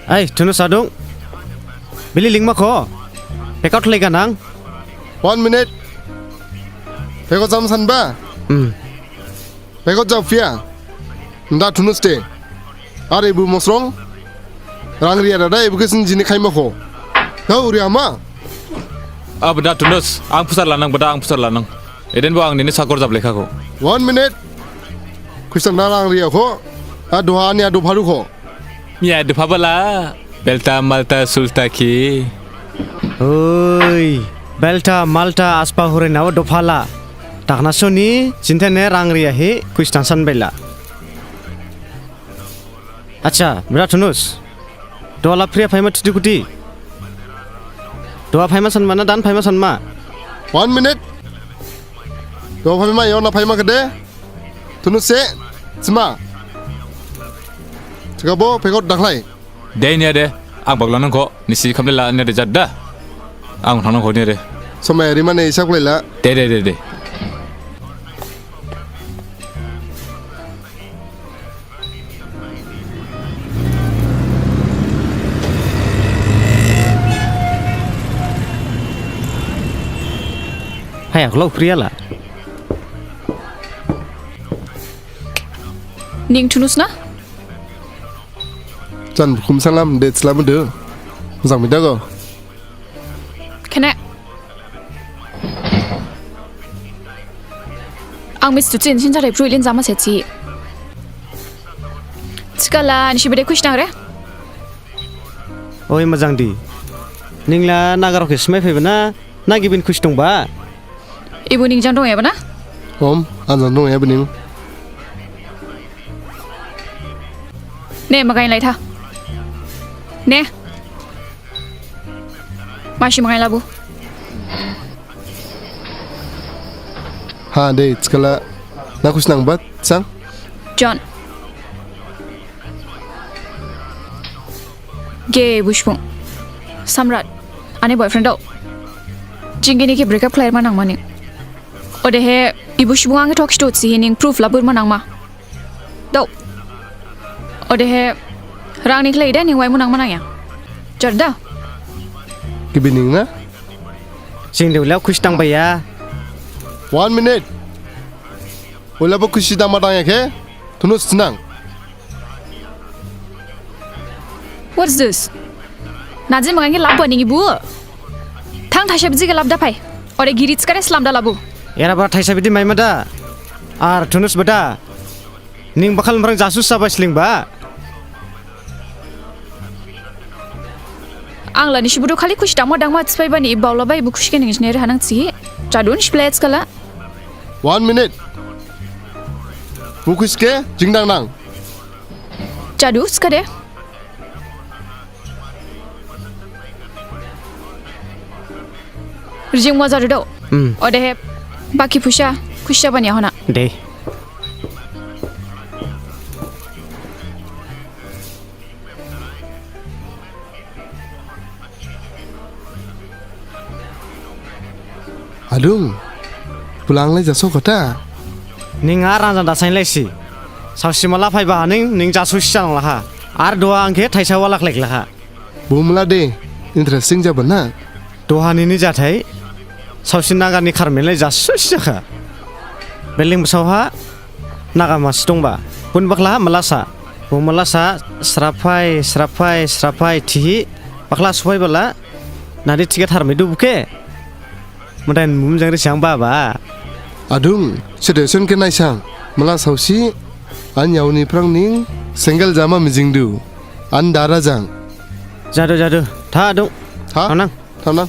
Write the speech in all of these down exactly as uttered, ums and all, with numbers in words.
Ai, Tunus adung. Bili lingma kho. Pack out khlai ganang. One minute. Pack out jam sanba? Hmm. Pack out japhiya. Nda Tunus de. Are ibu mosrong. Rang riya dada ibu khe sin jini khaima kho. Thao riya ma. Abda Tunus, ang pusar lanang, bada ang pusar lanang. Eden bo ang nini sakor jap lekha kho. One minute. Khuisang na rang riya kho. A duha ani adu pharu kho. Miya dupha bala, belta malta sulta ki. Oi, belta malta aspa hure nawa dupha la. Takna soni, chintene rang riya hi, khuisang san bela. Acha, bra Tunus. Duha la priya phaima thidi kuti. Duha phaima sanma na dan phaima sanma. One minute. Duha phaima, yona phaima kede. Tunus se, sima. Thikhabo, pack out dakhlai. De niya de, ang bagla nang kho, nisi khamle la niya de jadda. Ang thang nang kho niya de. Somai rimane hisab khlai la. De, de, de, de. Hai, aku lau pria la. Ning Tunus na? Chan khum salam de slam de. Mojang mi dago. Khene. Ang mistu chin chin jare pruilin jama se chi. Thikhala nisi bede khusi nang re? Oi mojang di. Ningla nagarok khe smai phaiba na, na gibin khusi dongba? Ibu ning jang dong eba na? Om, ang jang dong eba ning. Ne, magai lai tha. Ne. Masi magai labu. Ha, de, thikhala. Na khusi nangba, sang? John. Ge, busbung. Samrat. Ani boyfriend dong. Jingini khe break up khlaima nangmani. Odehe, ibu subung ang khe thok situ si hining proof labur ma nangma. Dok. Odehe, rang ni khlai de ning wai mu nang ma nang ya. Jar da. Gibi ning na? Sing de ulau khusi dang baya. One minute. Ulau bo khusi dang ma dang ya khe? Tunus nang. What's this? Naji mangai khe lab ba ning ibu. Thang thaisa biji khe lab da phai. Ore giri skare slam da labu. Era ba thaisa bidi maima da. Ar Tunus bada. Ning bakhal mrang jasus sabai slingba. Ang la nisi budu khali khusi dangma dangma tspai bani baula bai bu khusi khe ning jnere hanang tsi. Jadu nisi play thikhala. One minute. Bu khusi khe jingdang nang. Jadu thikhade. Rijing ma jadu dao. Hmm. Odehe baki phuisa, khusi jabani hona. De. Adung, pulang lai jaso kota. Ning ar rang jang dasain lai si. Saosi mala phaiba ning, ning jaso si jang laha. Ar duha ang khe thaisa wala khlek laha. Bumla de, interesting jaba na. Duha nini jathai, saosi naga ni kharmin lai jaso si jakha. Belding bsao ha, naga masi dongba. Bun bakhla ha malasa. Bo malasa, sraphai, sraphai, sraphai, thihi. Bakhla suphai bala, nadi thiga tharmai du bukhe. Madain mum jang ri sang baba. Adung, situation khe naisang. Mala saosi, an yaoni phrang ning, single jama mijing du. An dara jang. Jadu, jadu. Tha adung. Tha? Thanang. Thanang.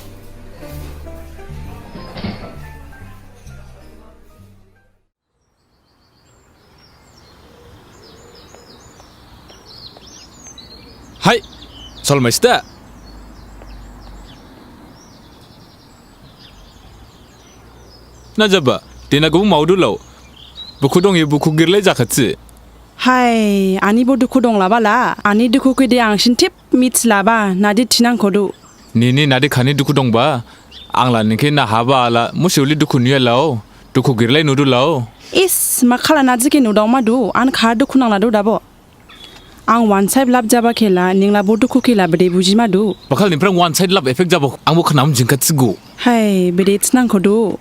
Hai, Solmaista. Na jaba, dina gubung maudu lau. Bukhu dong ye bukhu girlai jakhatsi. Hai, ani bo dukhu dong laba la, ani dukhu khe de ang sintip mits laba, nadi thinang khodu. Nini nadi khani dukhu dongba, ang la ning khe na haba ala, musi uli dukhu nuya lao, dukhu girlai nudu lao. Is, makhala naji khe nudao madu, an kha dukhu nang ladu dabo. Ang one side love jaba khela, ningla bo dukhu khela bede bujima du. Bakhal niphrang one side love effect jabo, ang bo khnam jingkha thigo. Hai, bede thinang khodu.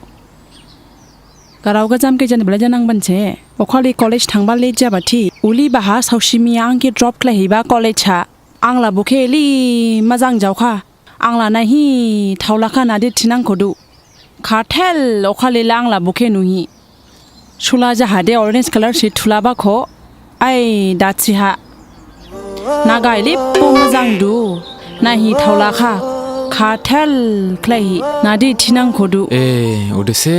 Garao gajam khe jan bela janang banse. Okhali college thangba late jaba thi. Uli baha saosimi ang khe drop khlaihiba college ha. Ang la bo khe li majang jaokha. Ang la naihi thaolakha nadi thinang khodu. Khathel okhali la ang la bo khe nuhi. Sula jahade orange color si thulaba kho. Ai, datsi ha. Nagai li pung majang du. Naihi thaolakha. Khathel khlaihi. Nadi thinang khodu. E, odese.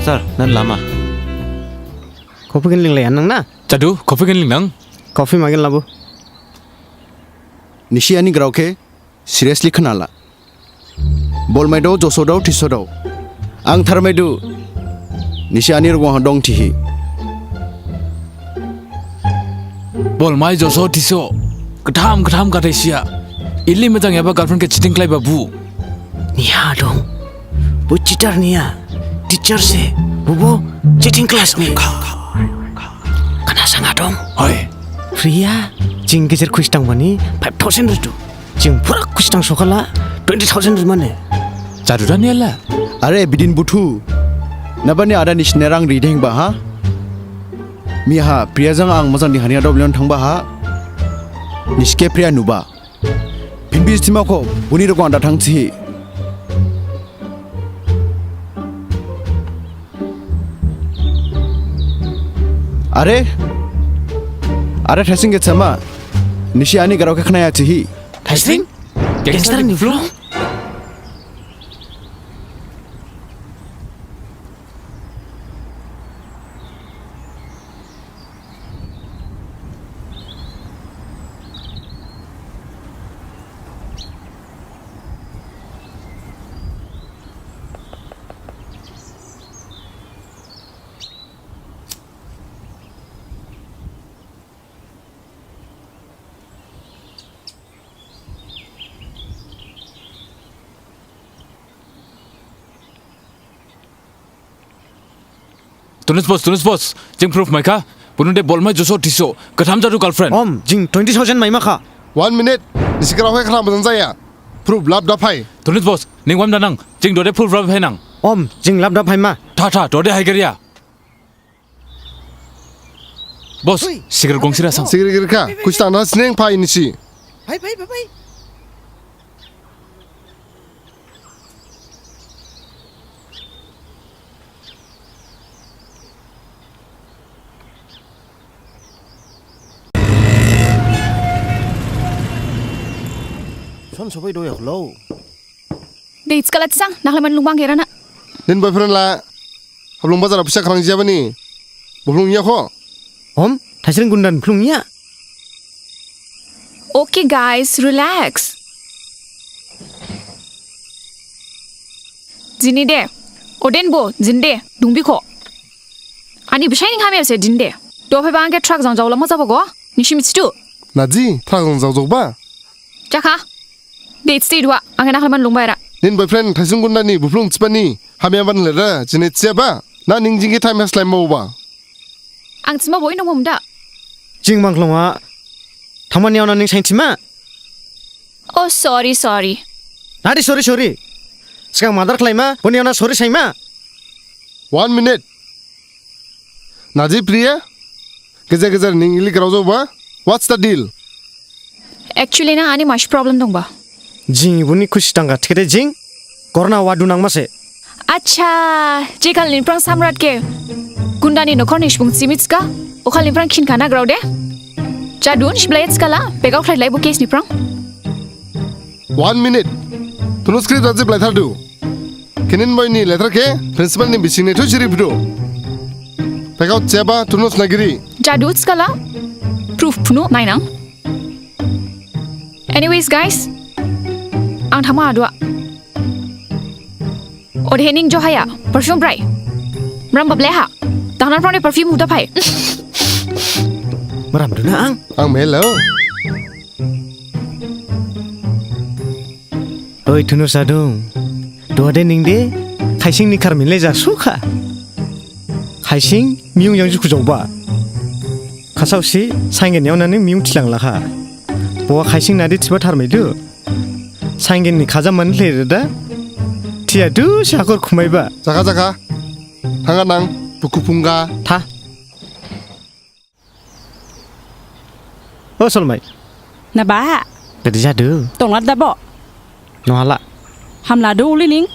Sir, nan lama. Coffee gin linglai anang na? Jadu, coffee gin lingnang? Coffee magin labu. Nisi ani grao khe seriously khnala. Bolmai dao, joso dao, thiso dao. Ang tharmai du. Nisi ani rogong ha dong thihi. Bolmai joso thiso. Ktham ktham kathai siya. Ili majang yaba girlfriend khe cheating khlaiba bu. Niha dong. Bu cheater niya. Teacher se. Bubo cheating class ni. Khna sanga dong. Hoi. Priya, jing gejer khusi dangbani five thousand ridu. Jing phura khusi dang sokhala twenty thousand rimane. Jadu da niyala. Are bidin buthu. Nabani ada nisi ne rang rideng ba ha? Miha Priya jang ang majang di haniya doblion thangba ha. Nisi khe Priya nuba. Phinbi sthima kho, buni rogong da thang thihi. Are? Are Thaising khe sama, nisi ani grao khe khnaya thihi. Thaising? Gangster ni vlog? Tunis boss, Tunis boss, jing proof maikha. Bunu de bolmai joso thiso, ktham jadu girlfriend. Om, jing twenty thousand maimakha. One minute, nisi grao khe khna majang jaya. Proof lab da phai. Tunis boss, ning wam da nang, jing dode proof lab phai nang. Om, jing lab da phai ma. Tha tha, dode hai geriya. Boss, cigarette gongsi rasang. Cigarette girikha, khusi dang da sneng phai nisi. Phai, phai, phai, phai. Son sobai doyak lo. Dei, skala tisang, nakhlaman lungbang gerana. Nin boyfriend la, Hablung bazar ha phaisa khrang jiyabani, buphlung niya kho. Om, Thaisring gunda ni buphlung niya. Okay guys, relax. Jini de, oden bo, jini de, dungbi kho. Ani bisai ning hamya se jini de. Dophai ba ang khe truck jang jaola ma jabo go, nisi mithidu. Naji, truck jang jaojokba? Jakha. Dei, stay dua, ang khe nakhlaman lungbaira. Nin boyfriend Thaisring gunda ni buphlung thibani, hamya ban lera, jini thiyaba, na ning jing khe time has laima oba. Ang thima boi nongmum da. Jing mangklong ha. Thangmani yaona ning sain thima. Oh, sorry, sorry. Nadi sorry, sorry. Sgang mother khlaima, boni yaona sorry saima. One minute. Naji Priya? Gejer gejer ning ili grao jaoba? What's the deal? Actually na, ani masi problem dongba. Jing ibuni khusi dangkha thikhade jing. Korna wadu nangmase. Acha, jekal niphrang Samrat khe gundani nokhorni subung simitska, okhal niphrang khinkha nagrao de. Jadun siblai skala, begao khlailai bo case niphrang. One minute. Tunu script raji blai thardu. Khenin boini letter khe principal ni bising ne thu siri phudu. Begao cheba tunu snagiri. Jadu skala, proof phunu nainang. Anyways, guys, ang thama adua. Odehe ning johaya, perfume brai. Mram bable ha. Tangnan phrang de perfume huda phai. Mram duna ang. Ang melo. Oi, Thunu Sadung. Duha de ning de, Khaising ni kharmin le jasukha. Khaising miyung jang jukhu jaoba. Khasaosi saingen yaonani miyung thilang lakha. Bo khaising nadi thiba tharmaidu. Saingen ni khaja man le reda. Thiya du si hakhor khumaiba. Jakha jakha. Thanga nang, bukhu phungga. Tha. O Solmai. Naba? Bede jadu? Tongla dabo? Nohala. Hamla do uli ning?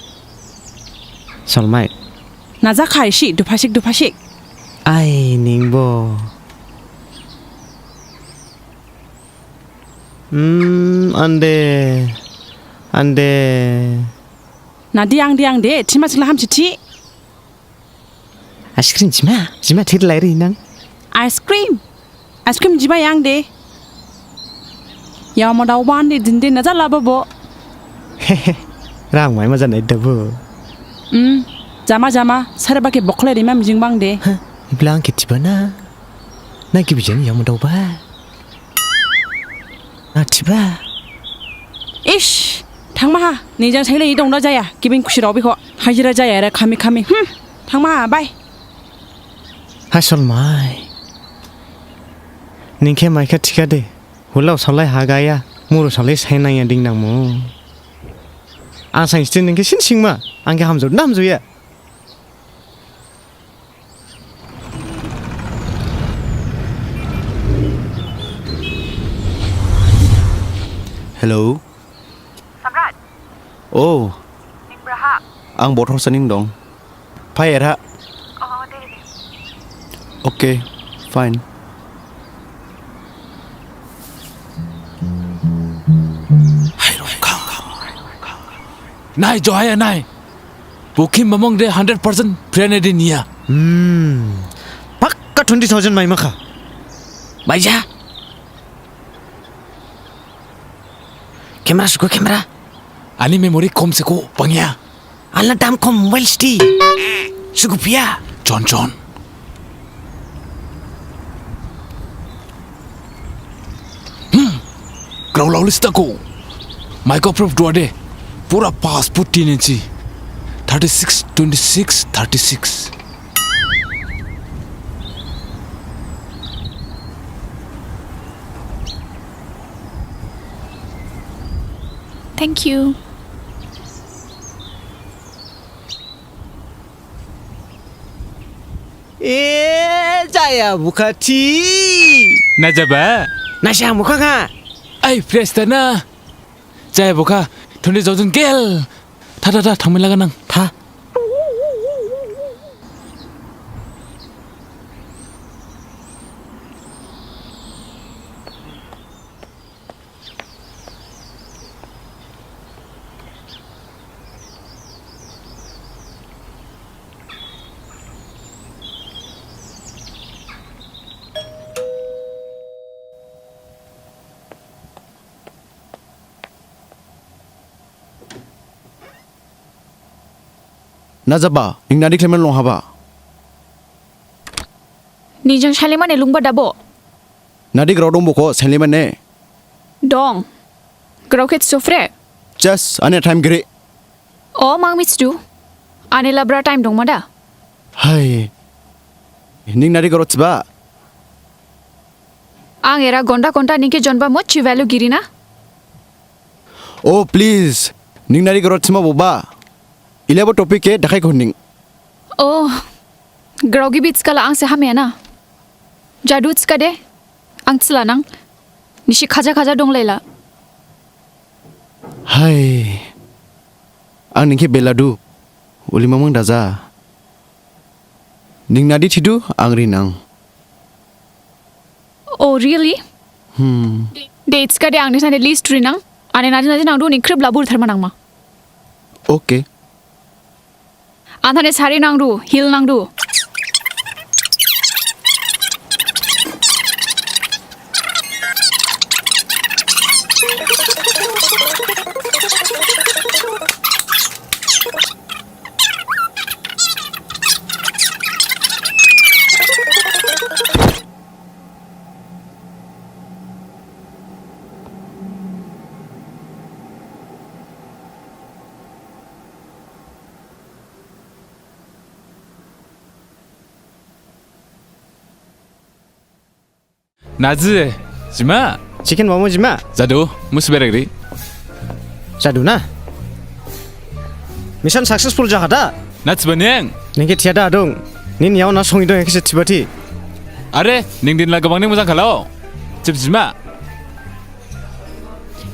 Solmai. Naja khaisi, duphasik, duphasik. Ai, ningbo. Hmm, ande. Ande. Nadi ang de, ang de, thima sikla hamsi thi. Ice cream jima, jima thir lai ri nang. Ice cream? Ice cream jima yang de. Ya ma dao ban de din de na jala bo bo. Rang mai ma janai da bo. Hmm, jama jama, sare ba khe bokhle ri ma mijing bang de. Hah, ibla ang khe thiba na. Na gibi jan ya ma dao ba. Na thiba. Ish, thangma ha. Nijang sailai dong da jaya. Gibin khusi rao bikho. Hajira jaya ra khami khami. Hmm, thangma ha, bye. Hai Solmai. Ning khe maikha thikha de. Hulao saolai hagaya. Muru saolai sainaya ding nangmu. Ang sainsti ning khe sin singma. Ang khe hamjao na hamjaoya. Hello. Samrat. Oh. Ning braha? Ang Bothor saning dong. Phai era. Oh, de, de. Okay, fine. Hai, Rongkhang. Nai, Johaya, nai. Bukhi mamong de hundred percent brand de niya. Hmm. Pakka twenty thousand mai makha. Baija. Camera suku camera. Ani memory kom seko bangya. Ala dam kom mobile sti. Suku pia. Chon chon. Hmm. Grau lau lista ko. Microproof dua de. Pura passport tin inchi. Thirty six, twenty six, thirty six. Thank you. E, jaya bukha thi. Na jaba? Na jaya bukha kha. Ai, fresh ta na. Jaya bukha, twenty thousand gel. Tha, tha, tha, thangmai laga nang. Tha. Na jaba, ning nadi khlaiman long haba? Nijang salimane lungba dabo. Nadi grao dong bokho salimane? Dong. Grao khe sofre. Just, ane time giri. O, mang mithidu. Ani labra time dongma da? Hai. Ning nadi grao thiba? Ang era gonta gonta ning khe jonba mochi value giri na? Oh, please. Ning nadi grao thima boba. Ilebo topic khe dakhai kho ning. Oh. Grao gibi thikhala ang se hamya na. Jadu thikhade. Ang thila nang. Nisi khaja khaja donglaila. Hai. Ang ning khe beladu. Uli mamang daja. Ning nadi thidu ang rinang. Oh, really? Hmm. De, thikhade ang nisane list rinang. Ane nadi nadi nangdu ning khrip labur tharma nangma. Okay. Anthane sari nangdu, heel nangdu. Naji, jima? Chicken momo jima? Jadu, musi beregri. Jadu na? Mission successful jakha da? Na thiba ning? Ning khe thiya da dong. Nini yaona songi dong ekhe se thiba thi. Are, ning din la gabang ning mojang khalao. Chip jima?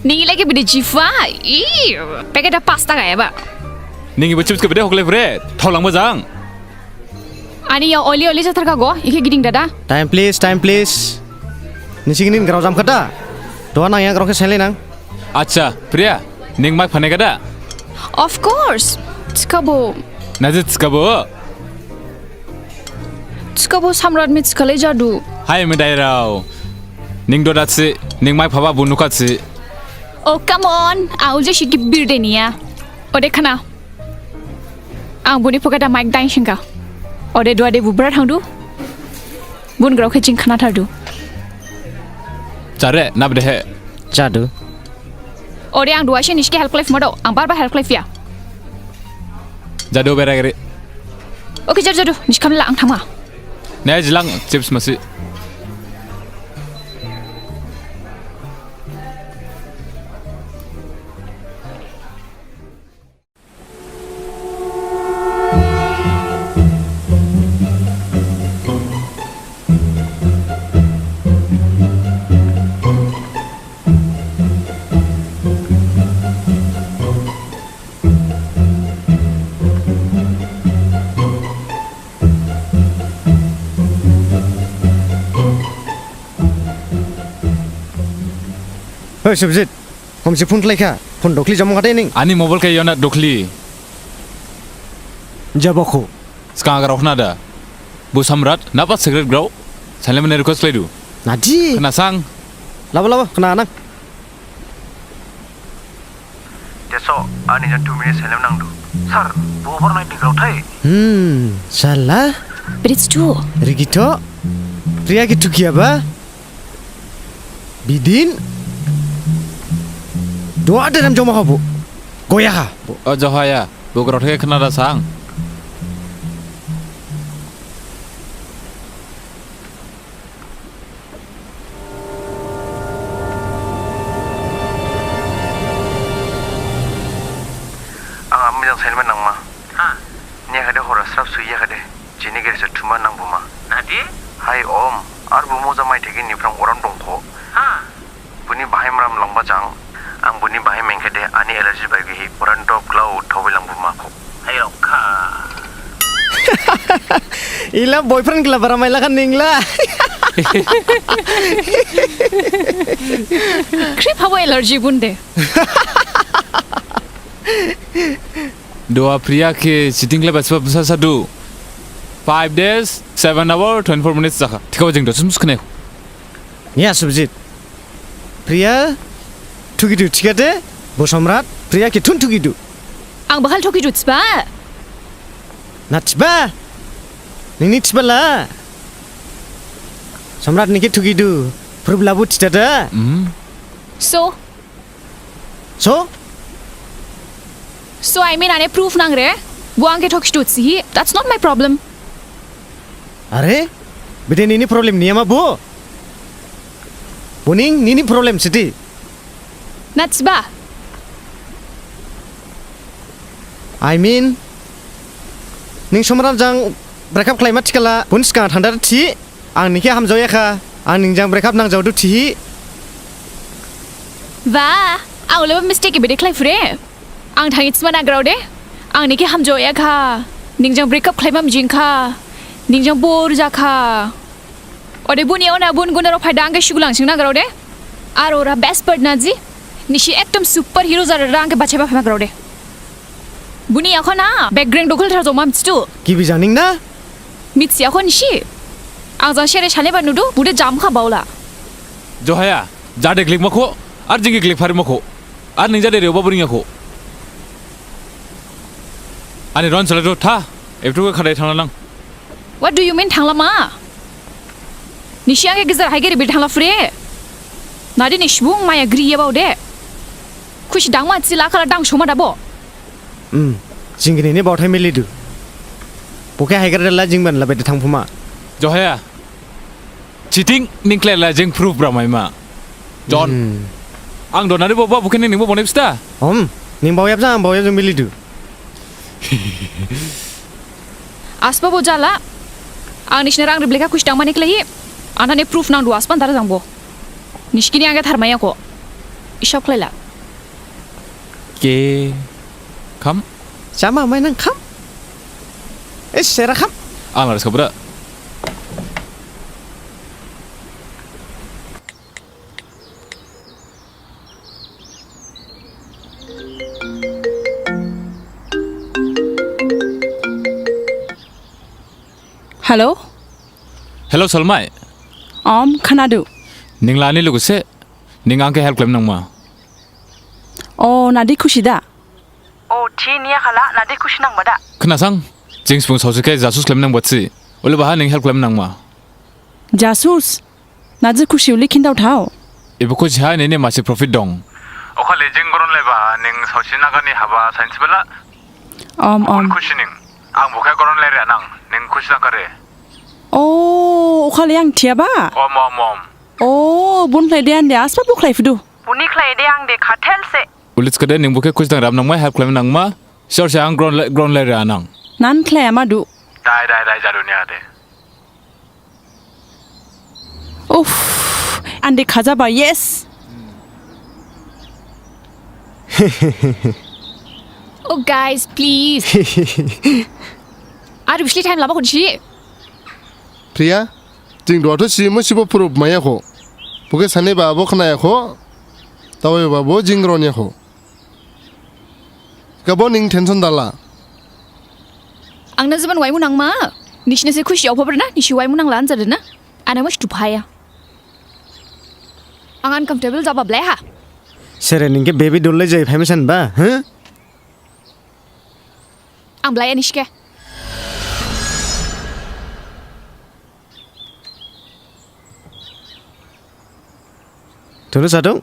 Ning ilai khe bidi jifa? Ih, packet a pasta gaya ba. Ning ibo chips khe bidi hoklai phure. Thaolang mojang. Ani ya oli oli jatharkha go, ikhe giding dada. Time please, time please. Nisi gini grao jamkha da. Doa nang ya grao khe sailai nang. Acha, Priya, ning mic phanai kha da? Of course. Thikhabo. Naji thikhabo? Thikhabo Samrat mi thikhalai jadu. Hai mi dairao. Ning doda thi, ning mic phaba bu nukha thi. Oh, come on. Ang je siki birde niya. Ode khana. Ang buni pocket a mic dain singkha. Ode duha de bubra thangdu. Bun grao khe jing khana thardu. Jare, nabde he. Jadu. Ode ang duha se nisi khe help khlai phuma do. Ang bar bar help khlai phiya. Jadu beregri. Okay, jadu, jadu. Nisi khamla ang thangma. Ne jilang chips masi. Hei, Subjit. Homsi phone khlaikha, phone dokhli jamung kha de ning. Ani mobile khe yona dokhli. Jabakho. Sgang agar okhna da. Bu Samrat, napa secret grao? Sailai mane request khlaidu. Nadi. Khna sang. Labo, labo, khna nang. Teso, ani jang two minutes sailai nangdu. Sir, bu overnight ni grao thai. Hmm, sala. But it's true. Rigitho. Priya ki thukiya ba? Bidin. Doa derem joma habo. Goya ha. O Johaya, bo grao thai khna da sang. Ang ami jang sainma nangma. Ha. Niya khade hora srap suiya khade. Jini gere se thuma nang buma. Nadi? Hai om, ar bumo jamai thegi niphrang oran dongkho. Ha. Buni bahai mram langba jang, ang buni bahai mengkhade ani allergy bai bihi oran dop glau thawi lang buma kho. Hai rokha. Ila boyfriend gila bara maila khan ningla. Khrip habo allergy bunde. Doa Priya khe cheating khlaiba sba bsa sadu. Five days, seven hour, twenty-four minutes jakha. Thikhabo jing dosin muskne. Niya Subjit. Priya thukidu thikhade, bo Samrat, Priya khe thun thukidu. Ang bakhal thukidu thiba? Na thiba? Nini thiba la? Samrat ning khe thukidu, proof labu thida da? Hmm. So, So? So, I mean, ane proof nangre. Bo ang khe thokhi thusihi. That's not my problem. Are? Bide nini problem niya ma bo? Bo ning nini problem siti. Na thiba? I mean, ning Samrat jang break up khlaima thikhala, boni sgang thangdar thi. Ang ning khe hamjaoyakha, ang ning jang break up nangjaodu thihi. Ba, ang oleba mistake bede khlai phure. Ang thanghi thima nagrao de. Ang ning khe hamjaoyakha, ning jang break up khlaima mijingkha, ning jang bor jakha. Ode buni yaona bun gunarao phaida ang khe sugulang sing nagrao de. Ar ora best part naji, nisi ekdom super hero jadada ang khe bachaiba phaiba grao de. Buni yakhon ha background dokhol thar joma mithidu. Gibi janing na? Mithiyakho nisi. Ang jang sere saleba nudu, bude jamkha baola. Johaya, jade klikmakho, ar jingkhe klikpharmakho, ar ning jade reoba boringakho. Ani ron saladu tha, ebthu khe khadai thangla nang. What do you mean thanglama? Nisi ang khe gejer haigeri biri thangla phure. Nadi ni subung maya griya baode. Khusi dangma thila khala dang soma dabo. Hmm, jingkini ni baothai milidu. Bo khe haigar dala jingban la bede thangphuma. Johaya. Cheating, ning khlaila jing proof bra maima. John. Hmm. Ang donari bo ba bukhe ning bo bonai bista. Om, ning baoyap jang, ang baoyap jang milidu. Asba bo jala. Ang nisine rang rib lekha khusi dangmani khlaihi. Anthane proof nangdu asba dara jang bo. Nisi gini ang khe tharmaiya kho. Isop khlaila. Ke kham? Jama mai nang kham? Eh, sera kham? Ang laris khabra. Hello? Hello, Solmai. Om, khnadu. Ning lani luguse, ning ang khe help khlem nangma. O, nadi khusi da? O, thi niya khala, nadi khusi nangma da? Khnasang, jing subung saosi khe jasus khlem nangba thi. Ule baha ning help khlem nangma. Jasus? Naji khusi uli khindao thao. Ibu khusi ha nini masi profit dong. Okhali jing goron leba ning saosi nagani haba sainsi bela. Om, om. Khusi ning. Ang bukhe goron le ria nang. Ning khusi nang kare. O, okhali ang thiya ba? Om, om, om. O, bun khlai de ang de asba bu khlai phudu. Buni khlai de ang de khathel se. Ulit kade ning bukhe khusi nang ram nangma help khlem nangma. Sure se ang goron le, goron le ria nang. Nan khlai ama du. Dai, dai, dai, jadu niya de. Uff, ande khajaba, yes. Oh, guys, please. Ar bisli time laba khonsi. Priya, jing duha tho si musibo proof maiya kho. Bukhe sane ba bo khnaya kho. Tawai ba bo jing roniya kho. Gabo ning tension dala. Ang na jaban waimu nangma. Nisi nisi khusi opha brana, nisi waimu nangla anjadena. Ana mas tuphaya. Ang uncomfortable jaba blaiha. Sere ning khe baby doll lai jai phaima san ba, ha? Ang blaiya nisi khe. Tunus adung,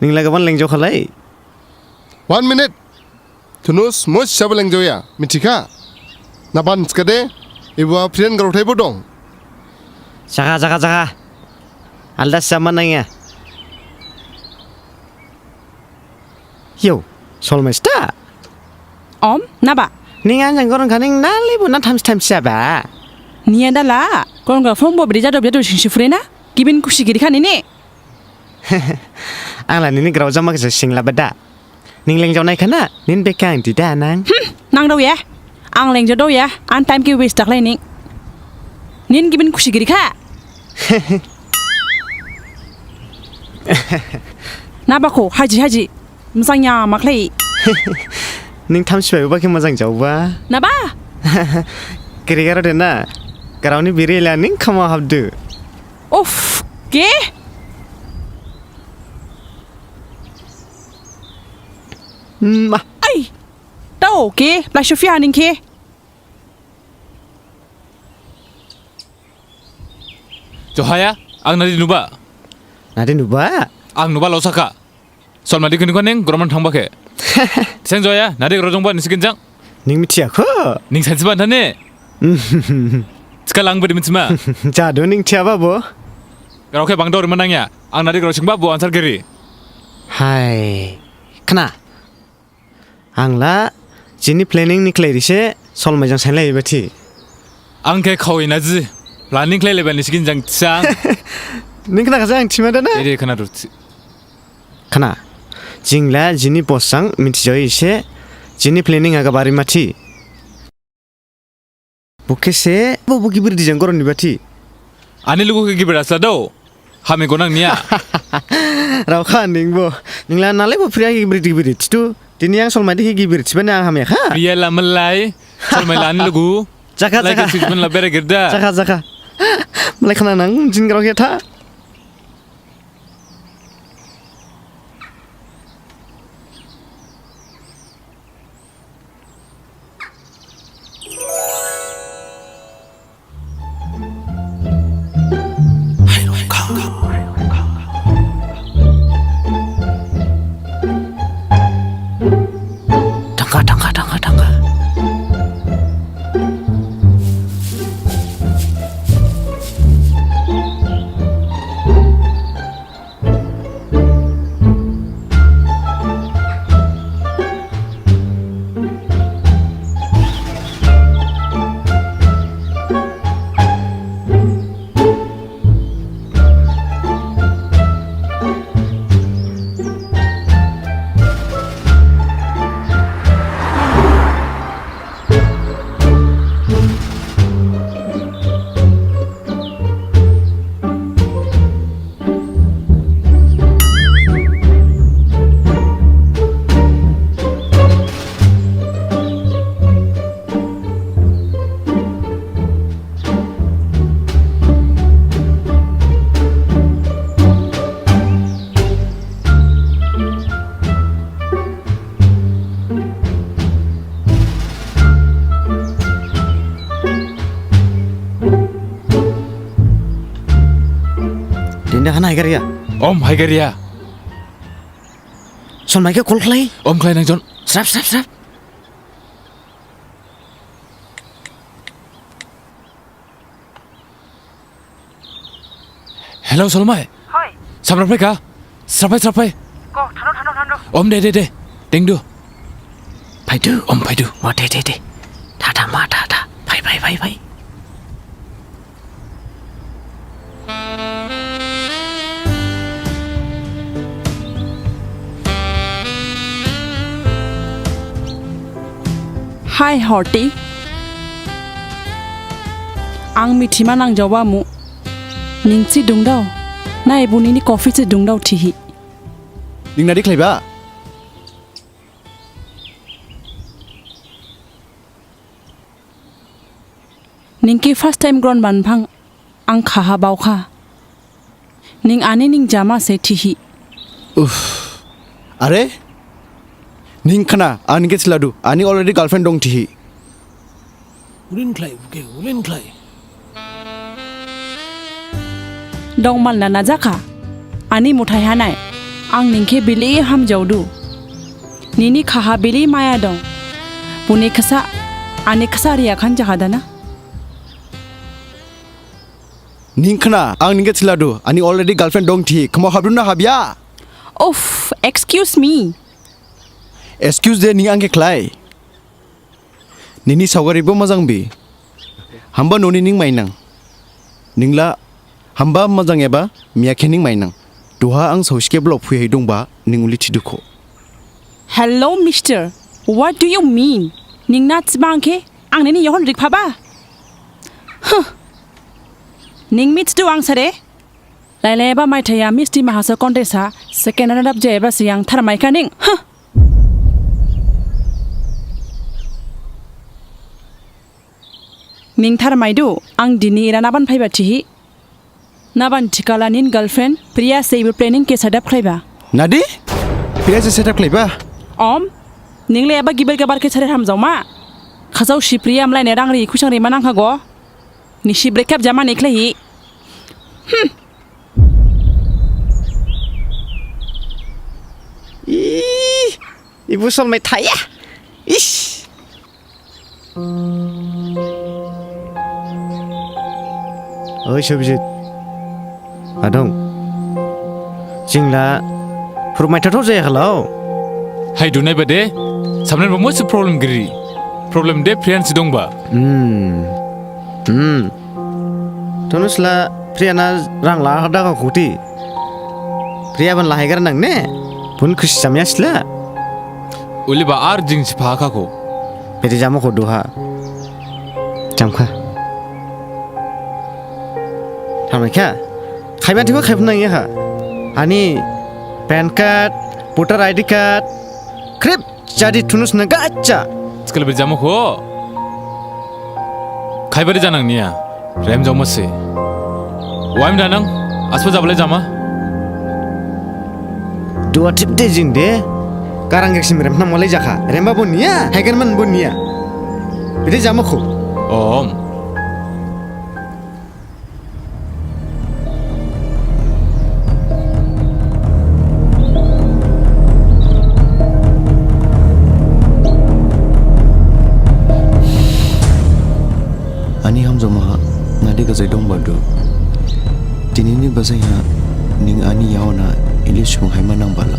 ning lagi ban lengjao khalai. One minute. Tunus, mos saba lengjao ya, mithikha. Naban skade, ibu a friend garok thaibo dong. Jaga, jaga, jaga. Alda sama nangya. Yo, Solmai sta. Om, naba? Ning anjang gorong khaning nalibo na thamsi thamsi aba. Niya dala, gorong kha phone bo bri jado bri jado singsi phure na? Gibin khusi giri kha nini. Angla nini grao jama kisa singla bada. Ning lengjao nai khana, nin beka ang dida nang. Hmm, nang dao ya. Ang lengjao dao ya, ang time khe waste dakhlai ning. Nin gibin khusi giri kha. Naba kho, haji, haji. Mojang ya makhlai. Ning thamsi bai uba khe mojang jaoba. Naba? Giri garo de na. Garao ni biri la ning khama habdu. Uff, ke? Ma. Ai. Tao ke, plasho fi haning ke. Johaya, ang nadi nuba. Nadi nuba? Ang nuba lo saka. Solmai di kini koning, groman thangba khe. Seng Johaya, nadi grojongba nisi ginjang. Ning mithiya kho. Ning sansiba thane. Sika lang bedi mitsima. Jadu ning thiyaba bo. Grao khe bangdor manang ya. Ang nadi grojongba bo answer giri. Hai. Khna. Ang la, jini planning ni khlai rise, Solmai jang sainlai ba thi. Ang khe khawi na ji. Planning khlai leba nisi ginjang sang. Ning khna kha jang thima da na? Ere khna ru thi. Khna, jing la jini boss jang mithijao ise, jini planning aga bari ma thi. Bo khe se, bo bo gibir di jang goron ni ba thi. Ani lugu khe gibir asla do. Hami gonang niya. Rao kha ning bo. Ning la nalai bo Priya khe gibir di gibir di thidu. Dini ang Solmai di khe gibir thibani ang hamya kha. Priya la malai. Solmai la ani lugu. Jaka, jaka. Malai khe sujman la bere girda. Jaka, jaka. Malai khna nang jing grao khe tha. Thangkha, thangkha, thangkha, thangkha. Om, hai gariya. Solmai khe call khlai. Om, khlai nang jon. Srap, srap, srap. Hello, Solmai. Hoi. Srap phai kha. Srap phai, srap phai. Ko, thando, thando, thando. Om, de, de, de. Dengdu. Phaidu, om, phaidu. Ma, de, de, de. Tha, tha, ma, tha, tha. Phai, phai, phai, phai. Hi, Horti. Ang mithima nangjaoba mu. Ning si dungdao. Na ebo nini coffee si dungdao thihi. Ning nadi khlaiba? Ning khe first time ground banphang ang khaha baokha. Ning ani ning jama se thihi. Uff. Are? Ning khna, ani khe thiladu, ani already girlfriend dong thihi. Ulin khlai, buke, ulin khlai. Dongmal na najakha. Ani muthai hanai. Ang ning khe bili hamjaodu. Nini khaha bili maya dong. Buni khasa, ani khasa riya khan jakha dana. Ning khna, ang ning khe thiladu, ani already girlfriend dong thi, khmao habdu na habya? Uff, excuse me. Excuse de ning ang khe khlai. Nini saogari bo majang bi. Hamba noni ning mainang. Ningla hamba majang eba miya khe ning mainang. Duha ang saosi khe block phuihai dongba ning uli thidukho. Hello, mister. What do you mean? Ning na thibang khe ang nini yahon rikphaba? Huh. Ning mithidu ang sare? Lailaiba maithaya Miss Dima Hasao contest ha second runner up jayaba siyang tharmaikha ning. Huh. Ning tharmaidu, ang dini era naban phaiba thihi. Naban thikhala nin girlfriend, Priya se ebo planning khe set up khlaiba. Nadi? Priya se set up khlaiba? Om, ningle eba gibir gabar khe sare hamjaoma. Khajao si Priya mlaine rang ri khusang ri manang khago. Nisi break up jamani khlaihi. Hmm. Ih, ibu Solmai thaya. Ish. Oi, Sobijit. Adong. Jingla phurmai thathao jaya khalao. Hai dunai bade. Samnen bo mosi problem giri. Problem de Priya si dongba. Hmm. Hmm. Tonusla Priya na rang la hada ka khuti. Priya ban lahai gar nang ne. Bun khusi jamya sila. Uliba ar jing sipha kha kho. Bede jamo kho duha. Jamkha. Thamai kha. Khaiba thibo khaipnang ya kha. Ani pan card, voter I D card. Khrip. Jadi thunus na gacha. Skele be jamo kho. Khaibari janang niya. Rem jamo se. Waim danang. Aspa jabale jama. Dua tip de jing de. Karang geksim rem na mole jakha. Remba bo niya. Hegen man bo niya. Bede jamo kho. Om. Ani hamjaoma ha nadi gajai dong badu. Dinini bajai ha ning ani yaona ili subung haima nang bala.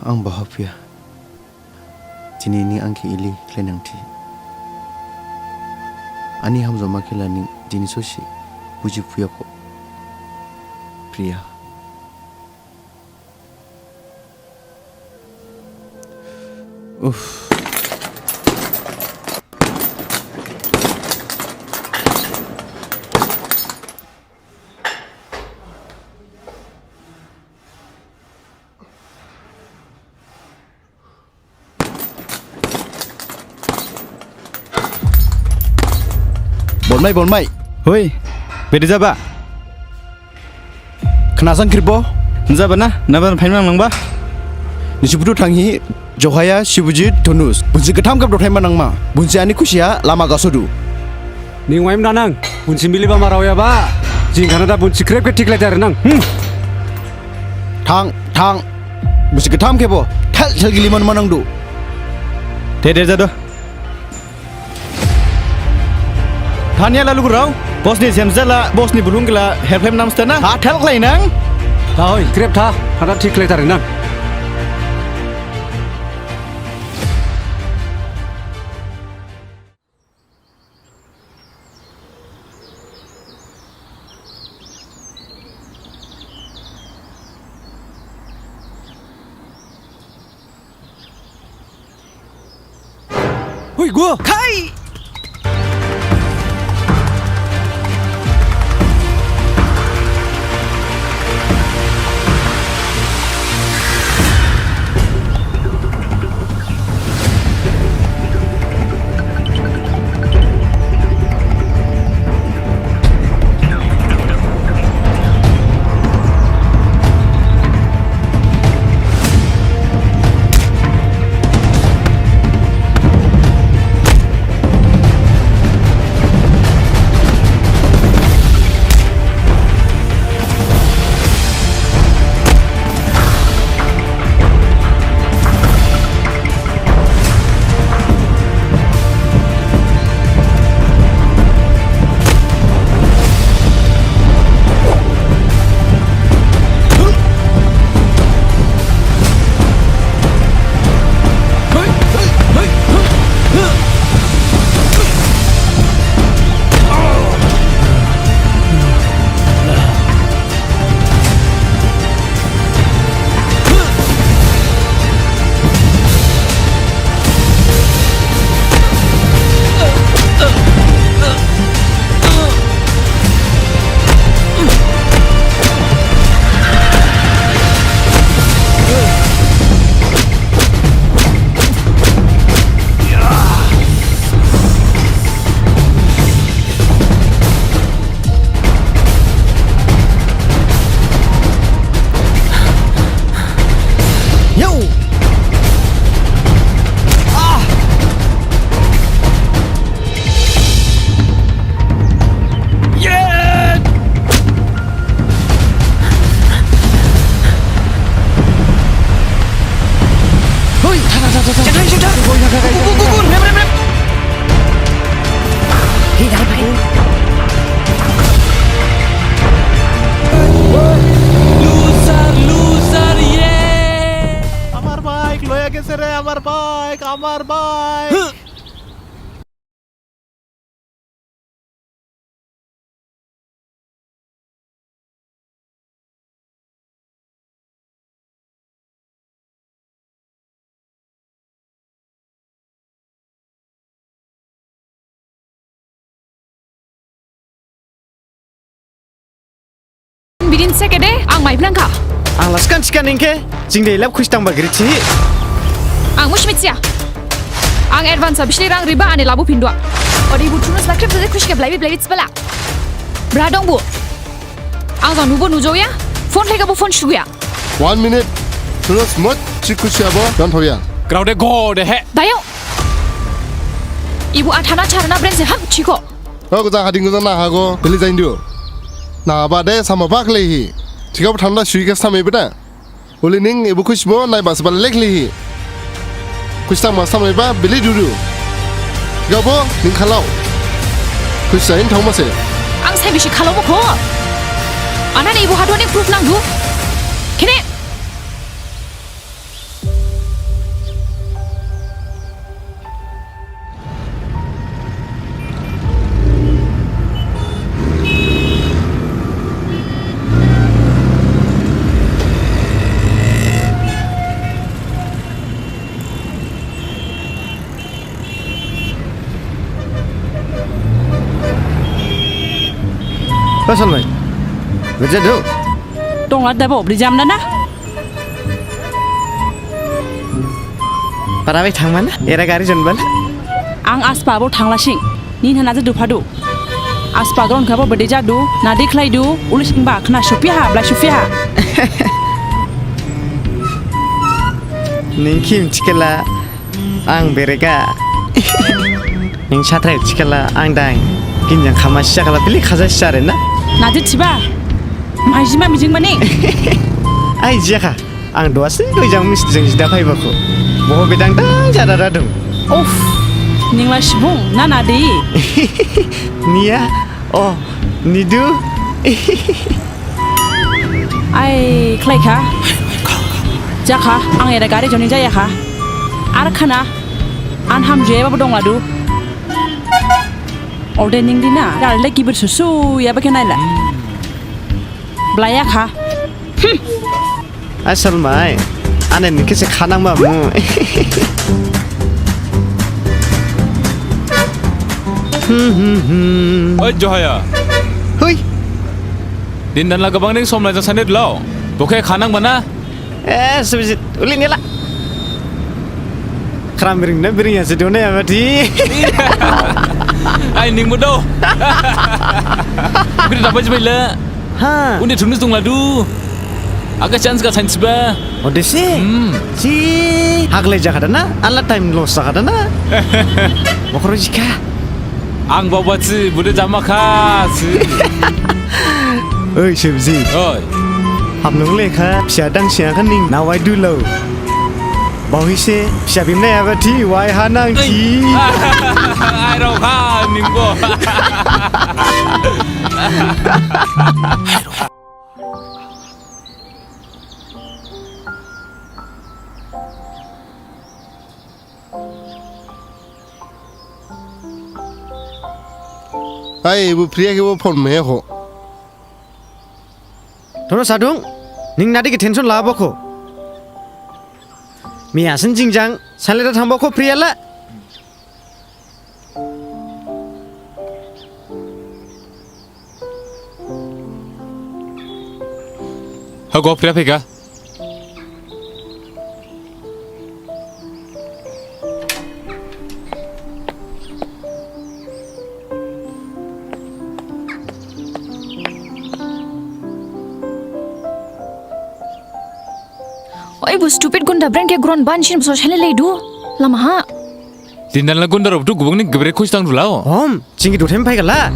Ang baha phuya. Dini ning ang khe ili khlainang thi. Ani hamjaoma khe la ning dini sosi buji phuya kho. Priya. Uff. Bolmai, bolmai. Hoi, bede jaba? Khnasang khirbo? Jaba na, naban phaimang nangba? Nisi buthu thanghi Johaya, Sibujit, Tonus. Bonsi gatham khebo dothai ma nangma. Bonsi ani khusi ha lama gasodu. Ning waim da nang. Bonsi miliba ma raoyaba. Jing khana da bonsi khrip khe thik lai thar nang. Hmm. Thang, thang. Bonsi gatham khebo thel thel gili ma nangdu. De, de, jadu. Thaniya la lugurao, boss ni semjala, boss ni bulung gila, help hem nam stena, ha, thel khlai nang. Tha hoi, khrip tha, hada thik khlai thar nang. Hui, go! Khai! Yo! Ah! Yeah! Hui! Tha, tha, tha, tha, tha. Jangan, jangan. Hui, tha, tha, tha, tha. Kubur, kubur, kubur. Rem, rem, rem. Hey, jangan, bhai. Loser, loser, ye. Amar bike, loya gese re, amar bike, amar bike. Bidin sekede, ang mai phlangkha. Ang laskan sikan ingke, jing de ilap khusi dangba giri thi. Ang musi mithiya. Ang advance ha bisli rang riba ani labu phindua. Ode ibu thunus lakrep jade khusi khe blaibi blaibi thibala. Bra dong bu. Ang jang nubo nujaoya, phone khlaikhabo phone suguya. One minute. Thunus mot si khusi abo dan thaoya. Grao de go de he. Dayo. Ibu athana charana brain se ham thikho. O gojang hading gojang na hago, beli jaindu. Na ba de sama ba khlaihi. Thikhabo thanda sui khe samai beda. Uli ning ibu khusibo nai bas ba lek lihi. Khusi tang ma samai ba beli dudu. Gabo ning khalao. Khusi jain thang ma se. Ang sai bisi khalao mokho. Anani ibu hadua ni proof nangdu. Khene. Pasal mai. Beje do. Tongla dabo bri jam dana. Para bai thangmana, era gari jonbala. Ang aspa abo thanglasing, nin hana je duphadu. Aspa gron khabo bede jadu, na dekhlaidu, ulising ba khna suphiha, blai suphiha. Ning khim thikhala ang bereka. Ning sathrai thikhala ang dang. Ginjang khama siya khala bili khaja siya re na. Nadi thiba. Maijima mijing mani. Ai jiyakha. Ang duha sini doi jang mis jang jida phaiba kho. Boho bedang dang jada da dong. Of. Ningla subung na nadi. Niya. Oh. Nidu. Ai, khlaikha. Jakha, ang era gari joni jayakha. Ar khana, an hamjuyaba bo dongladu. Ode ningdi na, gari le gibir susu yaba khe naila. Blayakha. Asal mai, ane ning khe se khanang ma mu. Oi, Johaya. Hui. Din dan la gabang ning som lai jang sanit lao. Bo khe khanang mana? Eh, Subhajit, uli nila. Khram biring na biring ya se done ya mati. Ai, ning bo do. Bukri dapat jibai le. Ha. Undi thungni thungladu. Aga chance ga sainsiba. Odese. Hmm. Si haglai jakha dana. Ala time loss jakha dana. Bokhro jikha. Ang bawa si, bude jama kha si. Oi, Subhajit. Oi. Hapnung lekha, pisa dang siya khan ning. Nawai du lo. Bawhi se, pisa bim na yaba thi, wai ha nang thi. Ai rok ha, ning bo. Ai, bo Priya khe bo phone me kho. Thono sadung, ning nadi khe tension labo kho. Miya sin jingjang, sanle da thangbo kho Priya la. Hago, Priya phaikha. Oi, bo stupid gunda brand khe gron ban sin bo sosele leidu. Lama ha. Din dan la gunda rok tu gubung ni gebre khuis tang dulao. Om, chingi dutem phai gala.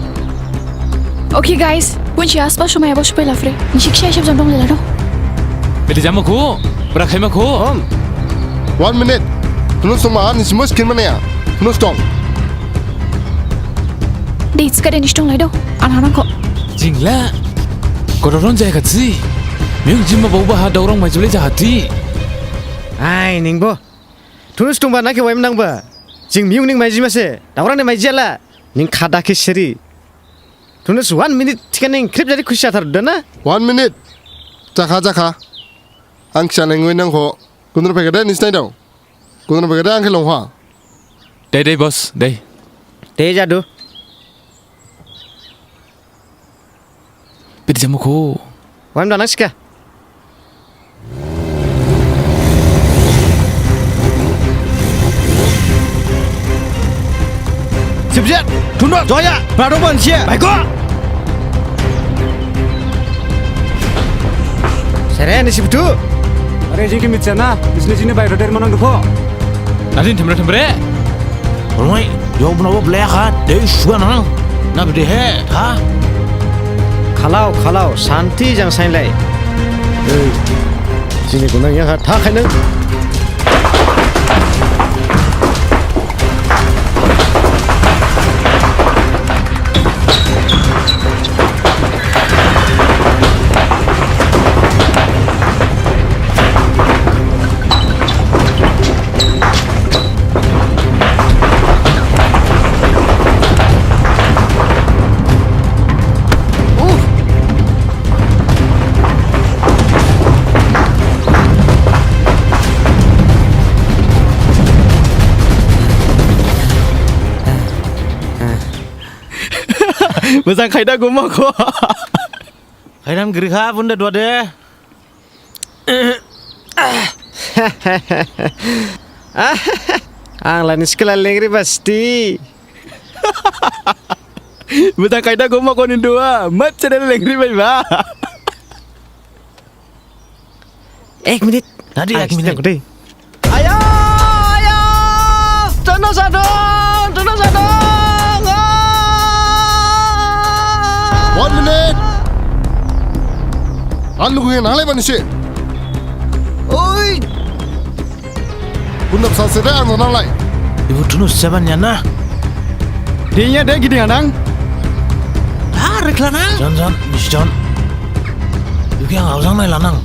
Okay guys, bunsi asba sumai abo supai lafre. Nisi kisa isap jam dong lela dong. Bede jama kho, bra khaima kho. Om. One minute. Tunus tong ma, nisi mus kin mana ya? Tunus tong. Dei, sekade nisi tong lai dong. An hanang kho. Jingla. Kodoron jaya khatsi. Miyung jimma bau baha daurang mai jule jahati. Ai, ningbo. Tunus tongba na khe waim nangba. Jing miyung ning maijima se. Daurang ne maijiyala. Ning khada khe seri. Tunus one minute thikha ning khrip jadi khusi athar dana. One minute. Jakha, jakha. Ang kisa lengwi nang kho. Gundra phaikha de nis nai dong. Gundra phaikha de ang khe longha. Dei, dei, boss, dei. Dei jadu. Bidi jamu kho. Waim danang sikha. Sibjat, Tunus, Joya, Prado Bansia, Baiko. Sere ni sibtu. Are jing khe mithiya na, bisni jini bai roder manang dukho. Nadin themre themre. Olmai, yo bno bo blekha, dei suga nang. Na bede he, tha? Khalao, khalao, santi jang sainlai. Ei, jini gunang ya kha, tha khainang. Mojang khaida guma kho. Khaidam giri kha bunda dua de. Ang lani sikla lengri basti. Mojang khaida guma kho ni dua. Mat chede lengri bai ba. Ek minit. Nadi ek minit. Dei. Aya, aya. Tana sadong, tana sadong. Ah. One minute. An lugu nang lai bani se. Oi. Kundap sa sere ang nang lai. Ibu tunu seban ya na. Dia de gidi nang. Ah, rekla nang. Jon, jon, mis jon. Yuki ang aujang nai lanang.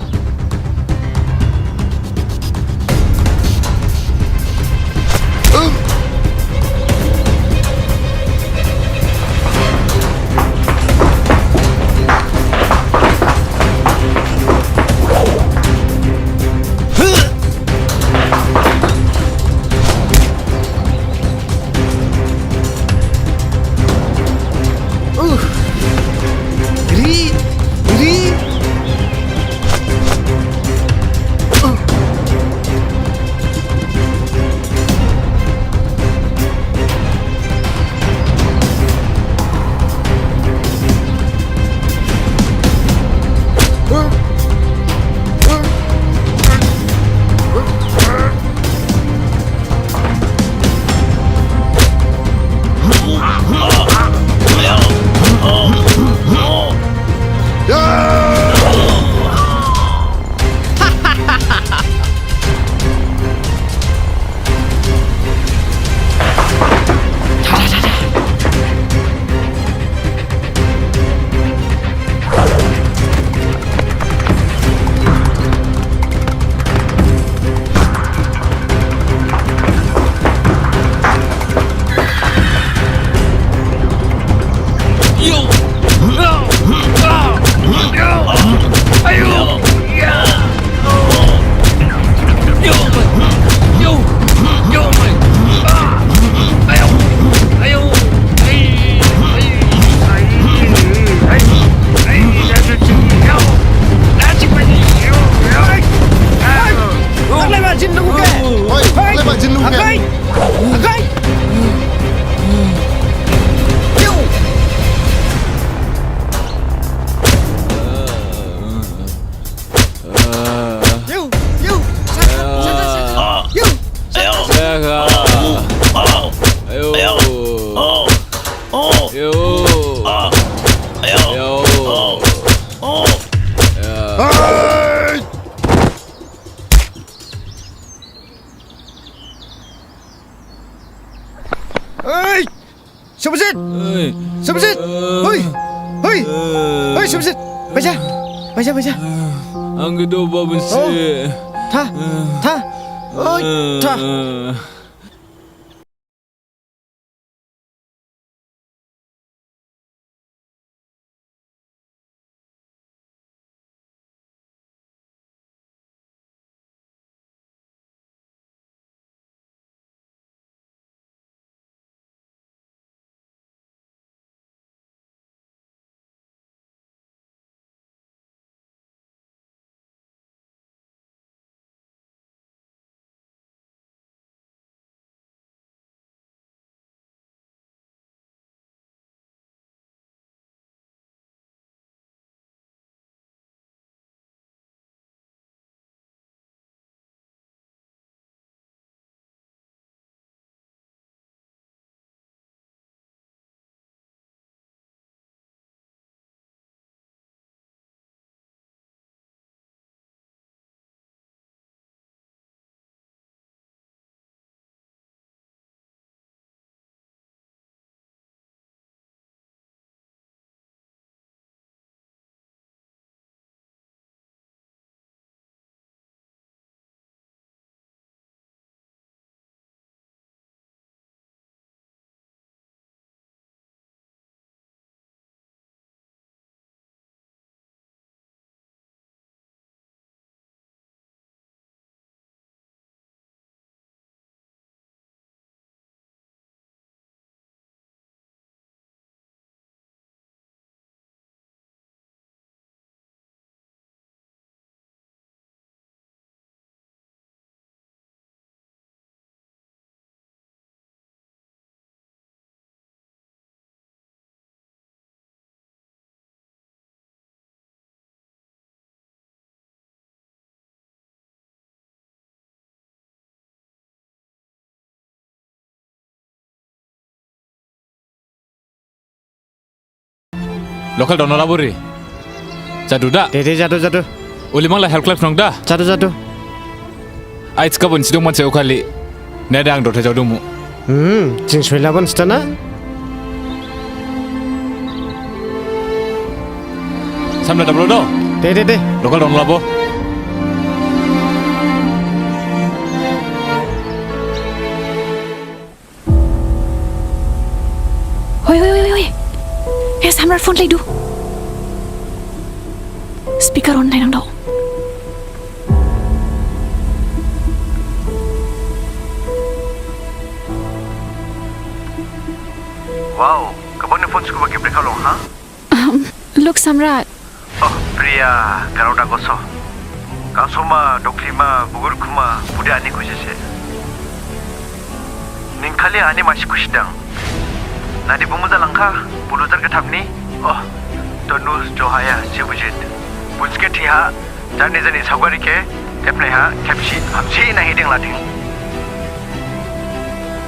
Hei! Subhajit! Hei! Subhajit! Hei! Hei! Hei, Subhajit! Baja! Baja, baja! Ang gedo babun si. Tha! Tha! Hei! Tha! Local dong labo ri. Jadu da? De, de, jadu, jadu. Uli mangla help khlai phnang da? Jadu, jadu. Ai, thikha bon sidong manse ukhali. Ne da ang dothe jadu mu. Hmm, jing soilabon sthana? Samla dablo do? De, de, de. Local dong labo. Hoi, hoi, hoi, hoi. He, Samrat phone laidu. Speaker on lainang dong. Wow, gabangni phone skuba khe brekha long, ha? Um, look, Samrat. Oh, Priya, garao da goso. Kangsoma, doklima, bugur khuma, bude ani khusi se. Ning khali ani masi khusi dang. Nadi bumu jalangkha, bulu jar gathamni. Oh, Tanush, Johaya, Shivjit. Bunsi khe thiha, jarni jarni saogari khe, khepnaiha, khepsi, hamsi nahi dengla thing.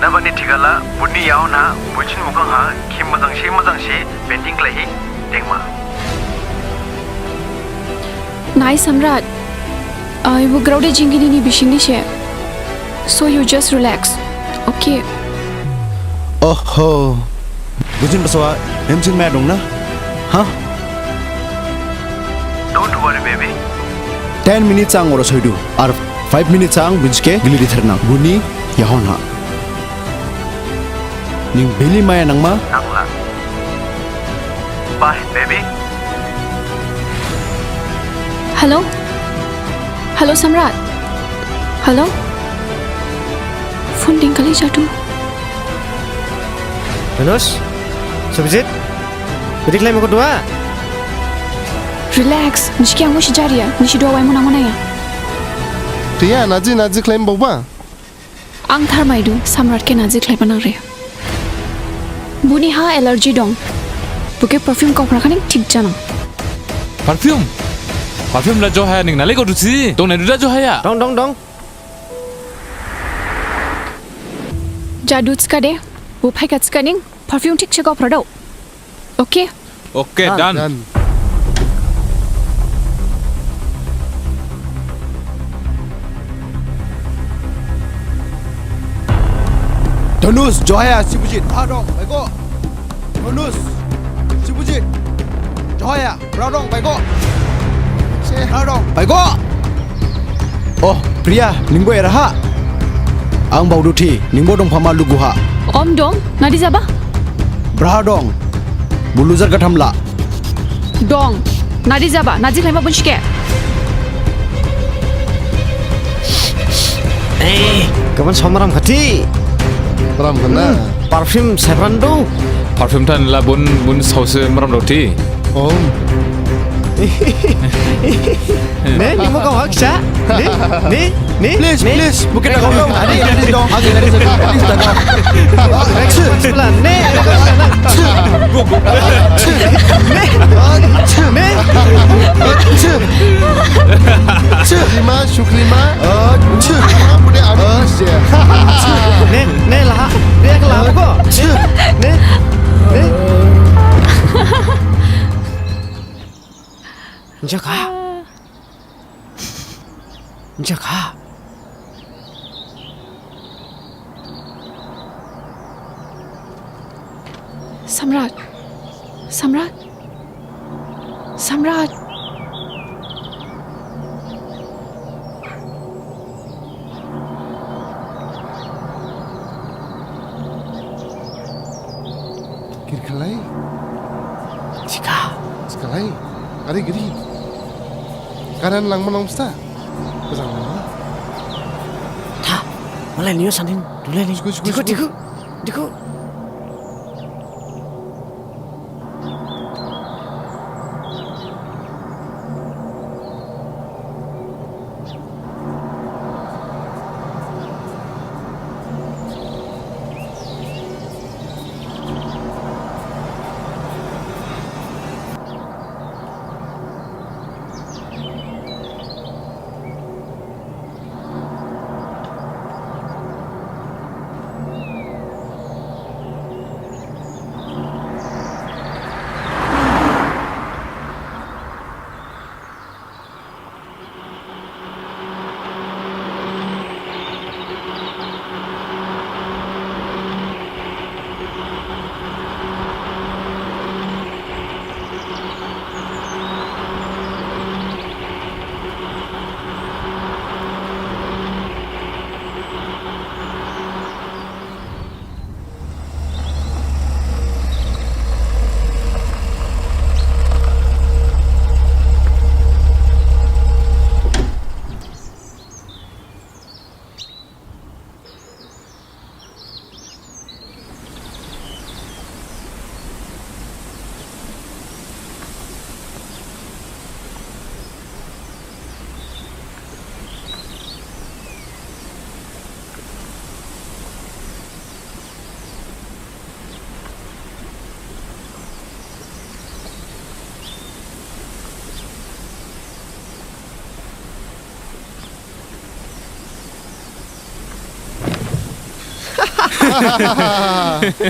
Nabani thikhala, buni yaona, bunsin mukhangha, khim mojangsi, mojangsi, painting khlaihi, dengma. Nai Samrat, uh, ebo grao de jingini ni bisingni se. So you just relax, okay? Oho. Bujin basawa, hemsin maya dong na? Ha? Don't worry, baby. Ten minutes ang ora soidu. Ar five minutes ang bunsi khe gili di thernang. Buni yahon ha. Ning beli maya nangma? Nangla. Bye, baby. Hello? Hello, Samrat? Hello? Phone dingkhali jadu. Tanush? Shivjit? Bidi khlaima kho duha? Relax. Nisi khe ang musi jariya. Nisi duha waimu nangma nangya. Priya, naji, naji khlaima baoba? Ang tharmaidu, Samrat khe naji khlaiba nangre. Buni ha allergy dong. Bo khe perfume gaophrakha ning thik janang. Perfume? Perfume la Johaya ning nalai gaodu si. Dong naidu da Johaya? Dong, dong, dong. Jadu thikhade, bo phaikha thikha ning perfume thik se gaophra dao. Okay? Okay, done. Done. Tanush, Johaya, Shivjit, bra dong, baigo. Tanush, Shivjit, Johaya, bra dong, baigo. Bra dong, baigo. Oh, Priya, ningbo eraha? Ang baodu thi, ningbo dongphama luguha. Om dong, nadi jaba? Bra dong. Bulu jar gathamla. Dong. Nadi jaba, naji khlaima bunsi khe. Ei, gabang samram khathi. Maram khana. Hmm, perfume sepran dong. Perfume thanla bun, bun saose maram dao thi. Om. Ne, ningbo gaoha khisa? Ne, ne, ne, please, ne. Please, bukit da gaoha. Ani, ani dong. Ani, ani dong. Please da gaoha. Next, next plan. Ne, ne, ne, ne. Lima, suklima. Bude ani. Ne, ne, laha. Ne, laha ko. Ne, ne. Jakha. Jakha. Samrat. Samrat. Samrat. Giri khalai. Jika. Jika lai. Ari giri. Karan langma nang bsta. Bajang langma. Tha. Malai niyo sanin. Dulai ni. Siku, siku, diku, siku. Diku. Diku.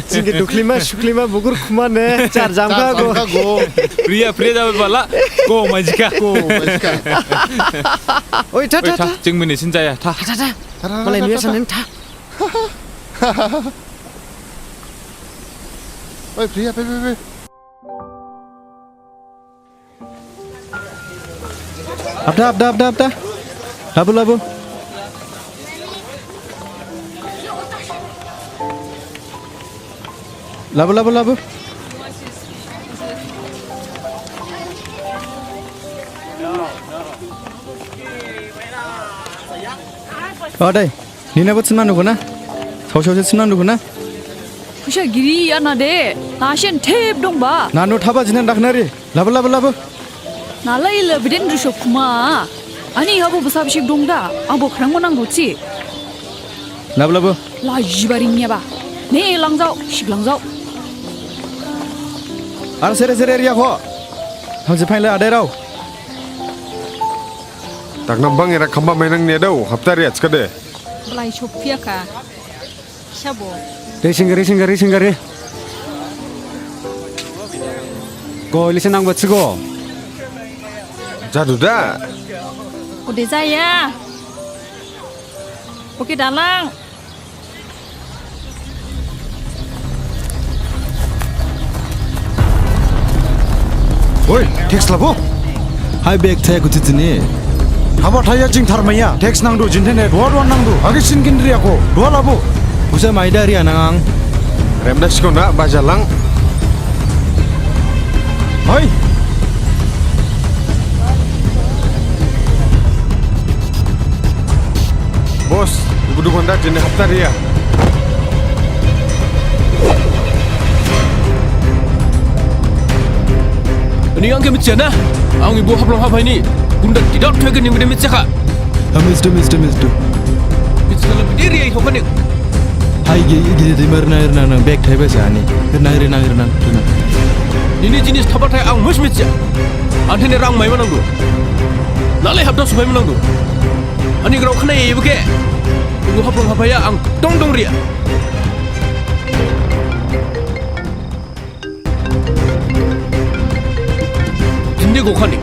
Jing khe dukhlima, sukhlima, bugur khuma ne, jar jamkha go. Priya, Priya jaba bala, go majikha. Go majikha. Oi, tha, tha, tha. Jing mini sin jaya, tha. Tha, tha, tha. Malai nuya sanin tha. Oi, Priya, pe, pe, pe. Apta, apta, apta, apta. Labu, labu. Labu, labu, labu. Odai. Nini bo sinma nukho na? Saosi saosi sinma nukho na? Phuisa giri ya na de, nasen thep dongba. Nanu thaba jinan dakhnari. Labu, labu, labu. Nalai le biden ruso khuma. Ani habo basa bisik dongda. Angbo khrangma nangdu si. Labu, labu. Lajiba ringyaba. Ne langjao, sik langjao. Ar sere sere riyakho. Hamsi phainle adairao. Taknam bang era khamba mainang ne dao, hapta riya chkade. Belai sophiyakha. Sabo. Re singari, singari, singari. Go, ilise nangba sigo. Jadu da. Ode jaya. Oke, dalang. Oi, tax labo. Hai bag thaya kuthi tini. Haba thaya jing tharmaiya. Tax nangdu, jinthene, duha duha nangdu. Agi sin kindriyakho. Duha labo. Phuisa maida riya nang ang. Remda sikona, bajalang. Hoi. Bos, ibu dukan da jini hapta riya. Ani ang khe mithiya na? Ang ibu Haflong haphaini gunda tidak thoi khe ning bede mithiya kha. Ha, mistu, mistu, mistu. Mithiya la bede riya hokani. Hai ge, ge, de mar na, na, na, bag thaiba sa ani. Na, na, na, na. Nini jinis thabathai ang mus mithiya. Anthene rang maima nangdu. Nalai hapta subaima nangdu. Ani grao khna ebo khe. Ibu Haflong haphaya ang dong dong riya. Jinde gokhani.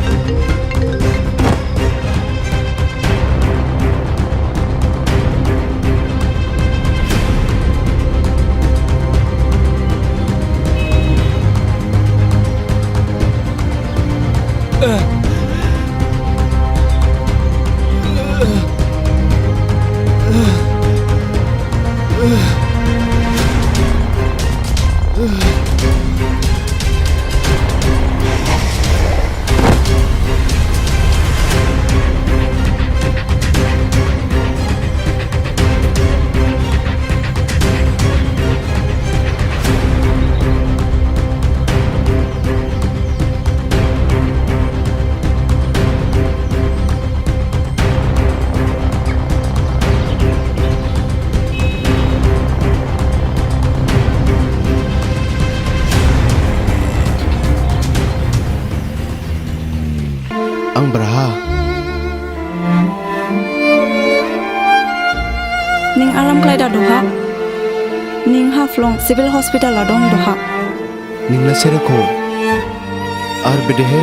Ang braha. Ning alam khlaida duha. Ning Haflong Civil Hospital ha dong duha. Ning la sere kho? Ar bedehe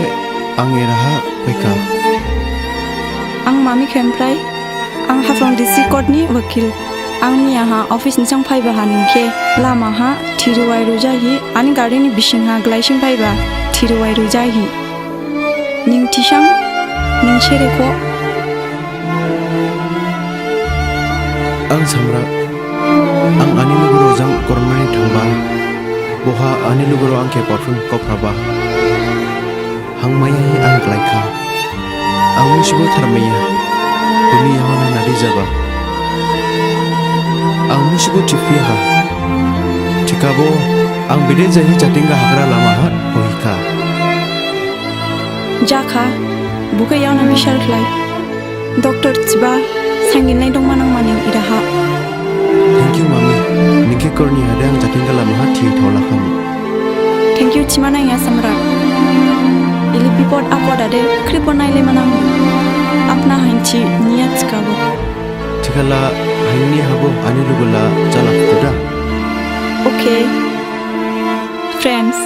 ang eraha phaikha? Ang Mami Khemprai, ang Haflong District Court ni wakil. Ang miyaha office nising phaiba ha ning khe lama ha thiru wairu jahi, ani gari ni bising ha glaising phaiba thiru wairu jahi. Ning thisang, ning sere kho? Ang Samra, ang ani lugurao jang kornai thangba, boha ani lugurao ang khe perfume kophraba. Hangmaiya hi ang klaikha. Ang musibo tharmaiya. Duniya hona nadi jaba. Ang musibo thiphiya ha. Thikhabo, ang bede jahi jathingga hagra lama ha bohikha. Jakha, bukhe yaona bisar khlai. Doctor thiba, sanginlai dongma nangma ning eraha. Thank you, Mami. Ning khe korni hade ang jathingga lama ha thi thaola khamu. Thank you thima nangya Samra. Ili bipod apod hade khrip bo nailai ma nang. Apna hainthi niya thikhabo. Thikhala haini habo ani lugula jala khuda. Okay. Friends.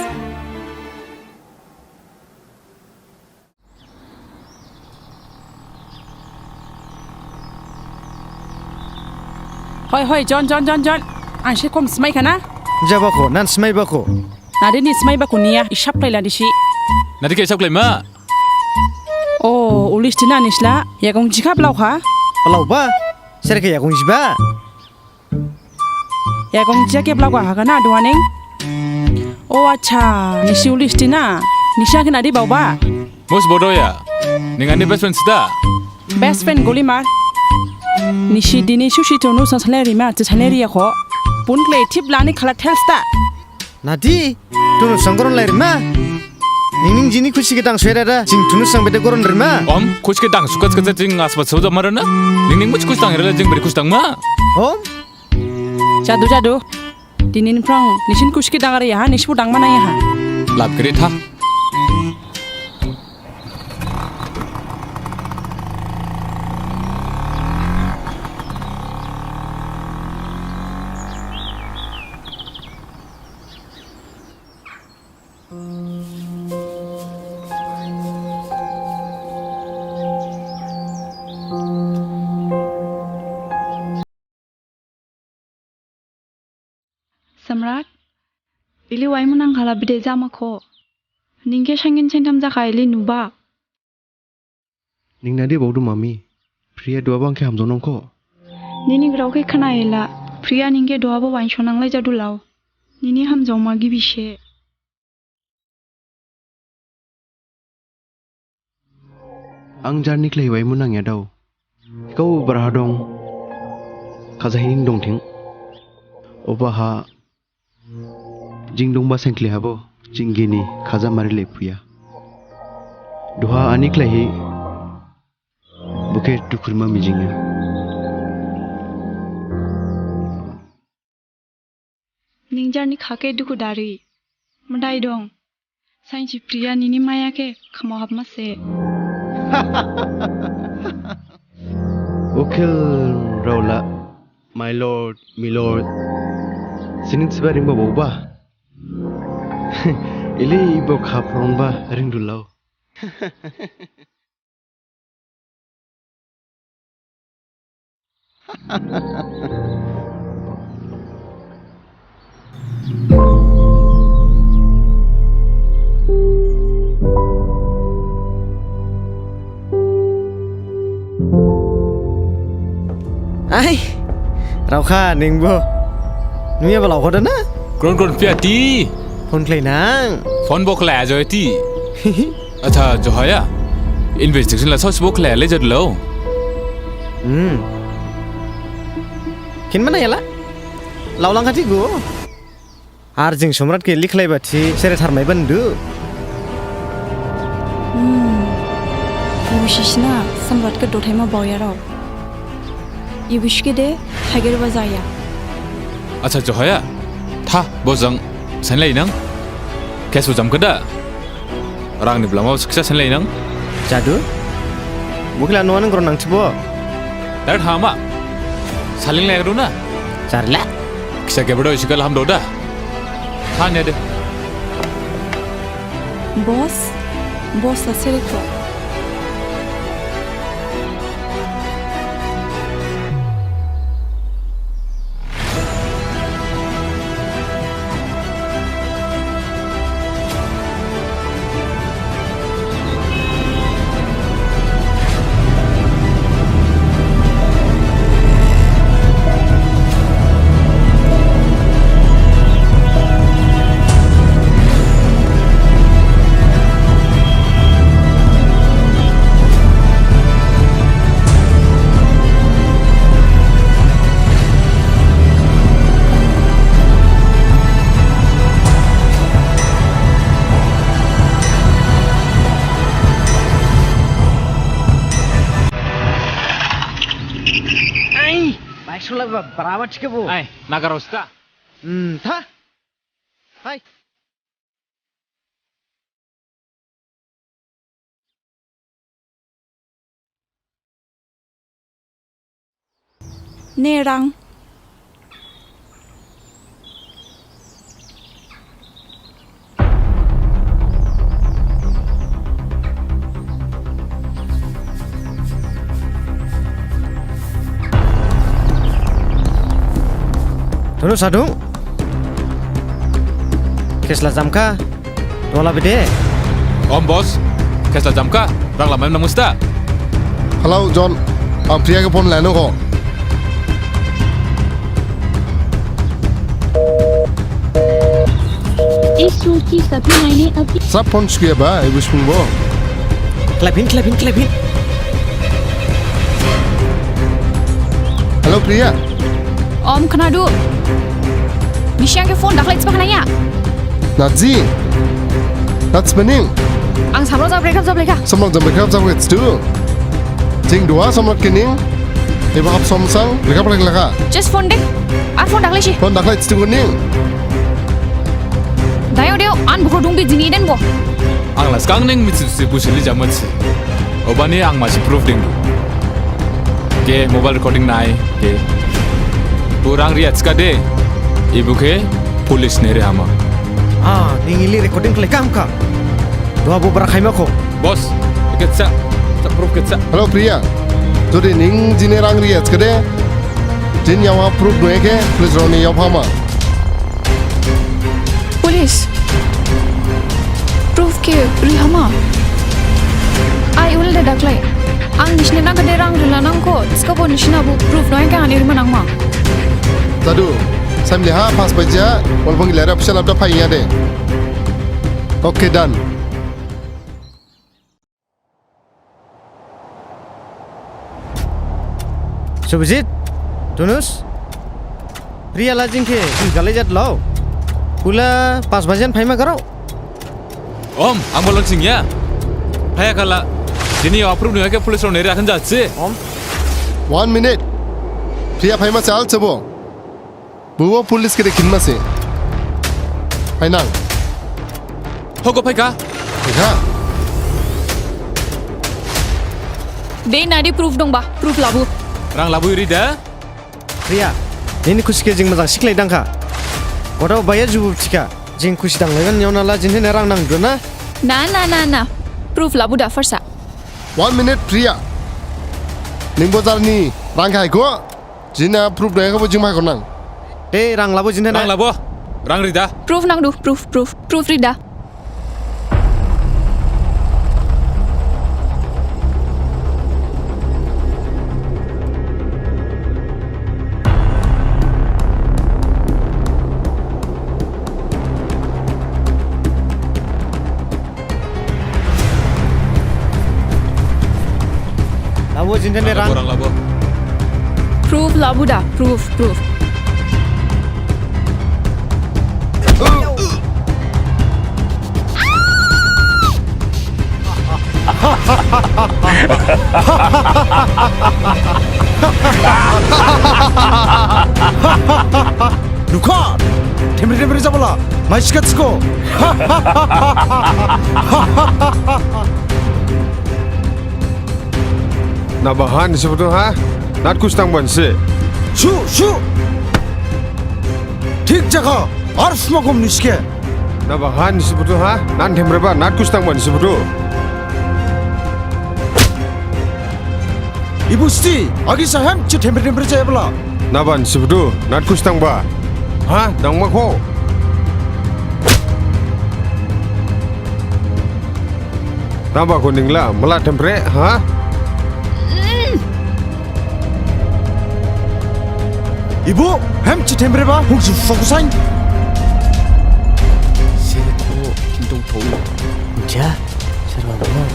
Hoi, hoi, John, John, John, John. Ang se kom smai khana? Jaba kho, nan smai ba kho. Nadi ni smai ba kho niya, isap laila disi. Nadi khe isap lai ma? O, ulis tina nisla, yagong jikha blau kha? Blau ba? Sere khe yagong jiba? Yagong jikha khe blau kha hagana duaning? O acha, nisi ulis tina, nisi akin adi bau ba? Mus bodoya, ning ani best friend sida? Best friend golimar. Nisi dini susi tonu sansale rima, tisane riya kho. Pun kle tip lani khala thel sida. Nadi, tunu sang goron lai rima. Ning ning jini khusi khe dang suya da, jing tunu sang bede goron rima. Om, khusi khe dang suka suka jing asba soja marana. Ning ning musi khusi dang rela jing beri khusi dang ma. Om. Jadu, jadu. Dini niphrang nisin khusi khe dang ari ha, nisibo dang mana ya ha. Lab gede tha. Samrat, ili waimu nang khala bide jama kho. Ning khe sangin saintham jakha ili nuba. Ning nadi baodu mami, Priya duhabo ang khe hamjaonang kho. Nini grao khe khna ela, Priya ning khe duhabo wainso nanglai jadu lao. Nini hamjaoma gibi se. Ang jarni khlaihi waimu nangya dao. Kau braha dong, khajahi ning dong thing. Obaha jing dongba sengkli habo, jing gini khaja mari lephuya. Duha ani khlaihi, bokhe dukhurima mijingya. Ning jarni khake dukhu dari. Madai dong. Sainsi Priya nini maya khe khamo hapma se. Ukhil raola, my lord, my lord. Sining siba ringba baoba. Ili ibo khapronba ringdulao. Ai, raokha ningbo. Nuyaba laokho dana? Kron kron pia ti. Phone khlai nang. Phone bo khlai ajo ti. Acha, Johaya. Investigation la saosibo khlai le jadlo. Hmm. Khin mana yala? Laolang khati go. Ar jing Samrat khe likhlaiba thi sere tharmai bandu. Hmm. Ibu sisina Samrat khe dothaima baoyarao. Ibu sikhe de thagerba jaya. Acha Johaya, tha bojang sainlai nang. Kesu jamkada. Rangni blama siksa senlai nang. Jadu? Bukhila nuan gron nang thibo. Dar hama. Saling lai runa. Charla. Kisa gebro isikal ham doda. Than ya de. Boss, boss la sereko. Ai, bai sula ba, barabar thikhe bo. Ai, nagarao sita. Hmm, tha. Hai. Ne rang. Hunu sadung. Case la jamkha. Duha la bede. Om boss. Case la jamkha. Rang la maimna musta. Hello John. Ang Priya khe phone lainang kho. Isu ki sapi naine abi. Sap phone sukuyaba, ibu sungbo. Khlaiphin, khlaiphin, khlaiphin. Hello Priya. Om, khnadu. Nisi ang khe phone dakhli thiba khnaya? Naji. That's meaning. Ang samlo jab breakup jab lekha. Samlo jab breakup jab lekha tu. Jing duha samlo kening. Eba hap som sang breakup lekha. Just phone de. Ar phone dakhli si. Phone dakhli tu kuning. Dayo dayo, an bukro dungbi jini den bo. Ang la skang neng mitsi si busili jamot si. Obani ang masi proof dingdu. Ke mobile recording nai ke. Bo rang riya thikhade. Ibu khe police ne ri hama. Ah, ning ili recording khlai kha hamkha. Duha bo bra khaima kho. Boss, ketsa, sa proof ketsa. Hello Priya. Jodi ning jini rang riya thikhade. Jini yaoha proof nui khe, police rao ni yaopha ma. Police. Proof khe ri hama. Ai, ul de daklai. Ang nisine nang khade rang rila nang kho. Thikhabo nisine abo proof nui khe ani rima nangma. Jadu, samli ha pas baje, wal bang lera pisa labda phaiya de. Okay, done. Subhajit, Tunus, Priya la jing khe, jing galai jat lao. Bula pas bajen phaima garao. Om, ang bolong singya. Phaya khala. Dini approve nui khe police rao neri akan jatsi. Om. One minute. Priya phaima sal sebo. Bubo police khe de khinma se. Phainang. Hogo phaikha. Phaikha. De nadi proof dongba, proof labu. Rang labu iri da. Priya, nini khusi khe jing majang siklai dangkha. Goda baya jubu thikha. Jing khusi danglaiban yaona la jini ne rang nangdu na. Na, na, na, na. Proof labu da first ha. One minute, Priya. Ning bo jarni rang khai kho. Jini proof dong khe bo jing mai kho nang. De rang labo jini na. Rang labo. Rang rida. Proof nangdu, proof, proof, proof rida. Labo jini ne rang. Rang labo. Proof labo da, proof, proof. Nukha, themri themri jabala, mai sikat siko. Naba han sibutu ha, nat kustang bansi. Su, su. Thik jakha, ar smakom niske. Naba han sibutu ha, nan themreba, nat kustang bansi butu. Ibu sti, agi sahem, chi themri themri jayabla. Naban sibutu, nat kustang ba. Ha, dangma kho. Naba kho ningla, mala themre, ha? Ibu, hem chi themre ba, huk ju fokusain. Seko, kintung thong. Ja, serba dong.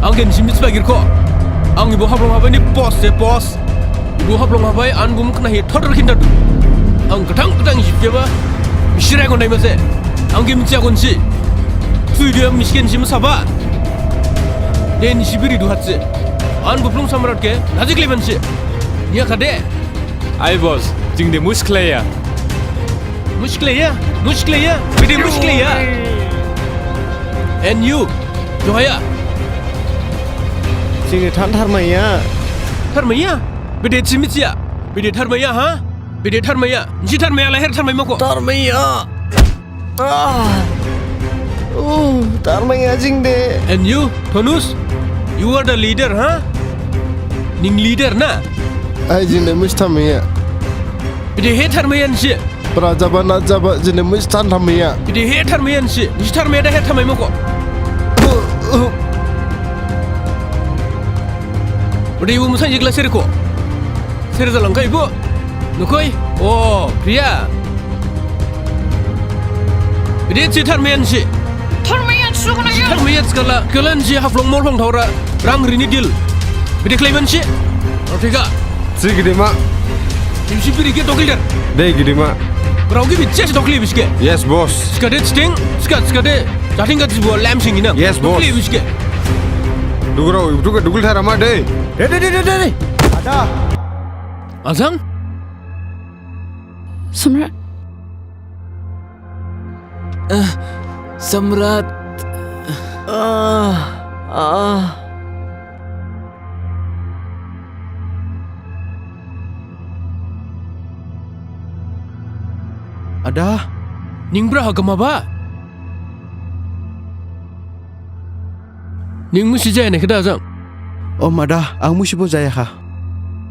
Ang khe nisi mithiba girkho. Ang ibo Haflong habai ni boss se boss. Ibo Haflong habai an bumu khnahi thothor khinthadu. Ang gathang gathang jibjaba. Misi raigon daima se. Ang khe mithiya gonsi. Thui dia misi khe nisi masaba. De nisi biri duhatse. An buphlung samrat khe najik lebanse. Niya khade. Ai boss, jing de muskhlaiya. Muskhlaiya? Muskhlaiya? Bidi muskhlaiya? And you, Johaya? Jing de than tharmaiya. Tharmaiya? Bidi si mithiya. Bede tharmaiya, ha? Bede tharmaiya? Nisi tharmaiya, lahir tharmai moko. Tharmaiya. Ah. Oh, tharmaiya jing de. And you, Tonus? You are the leader, ha? Ning leader na? Ai, jing de musi tharmaiya. Bede he tharmaiya nisi? Bra jaba na jaba, jing de musi tharmaiya. Bede he tharmaiya nisi? Nisi tharmaiya da he tharmai moko. Bede ibu musang jigla seri ko? Seri jalangkha ibu? Nukoi? O, Priya. Bede si tharmaiya nisi? Tharmaiya, sukuna ya. Tharmaiya skala, kalian si Haflong mall hong thaora, rang rini deal. Bede khlaiman si? Ortega. Si gedema. Ibsi biri ke dokli dar. De gedema. Grao ke bisi si dokli ibsi ke. Yes, boss. Skade sting, skade, skade. Jating ka jibo lam sing ina. Yes, boss. Dokli ibsi ke. Dugrao, ibu ke dugul thar ama de. De, de, de, de, de, de. Ada. Azang? Samrat. Eh, Samrat. Ah, ah. Ada, ning braha gama ba? Ning musi jaya ne kheda Azang? Om ada, ang musibo jaya kha.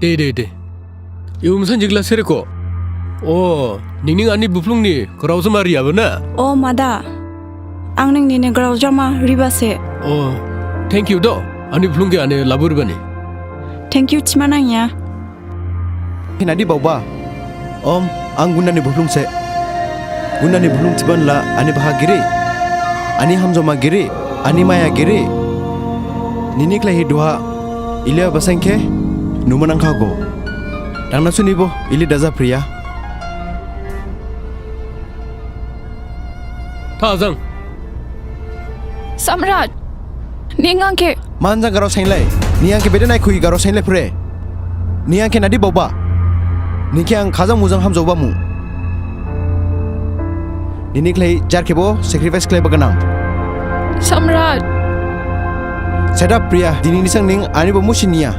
De, de, de. Ibu musang jigla seri ko? O, ning ning ani buphlung ni grao jama riya ba na? O mada, ang ning nini grao jama riba se. O, thank you do. Ani buphlung ke ane labu ribani. Thank you thima nangya. Khe nadi baoba? Om, ang gundani buphlung se. Gundani buphlung thiban la ani baha giri, ani hamjaoma giri, ani maya giri. Nini khlaihi duha ili basain khe numa nangkha go. Thangna sunibo ili daja Priya. Tha Azang. Samrat. Ning ang khe. Manjang grao sainlai. Ning ang khe bede naikhui grao sainlai phure. Ning ang khe nadi baoba. Ning khe ang khajang mujang hamjaoba mu. Nini khlai jar khebo sacrifice khlaiba gnang. Samrat. Shut up, Priya. Dini nisang ning ani bo musi niya.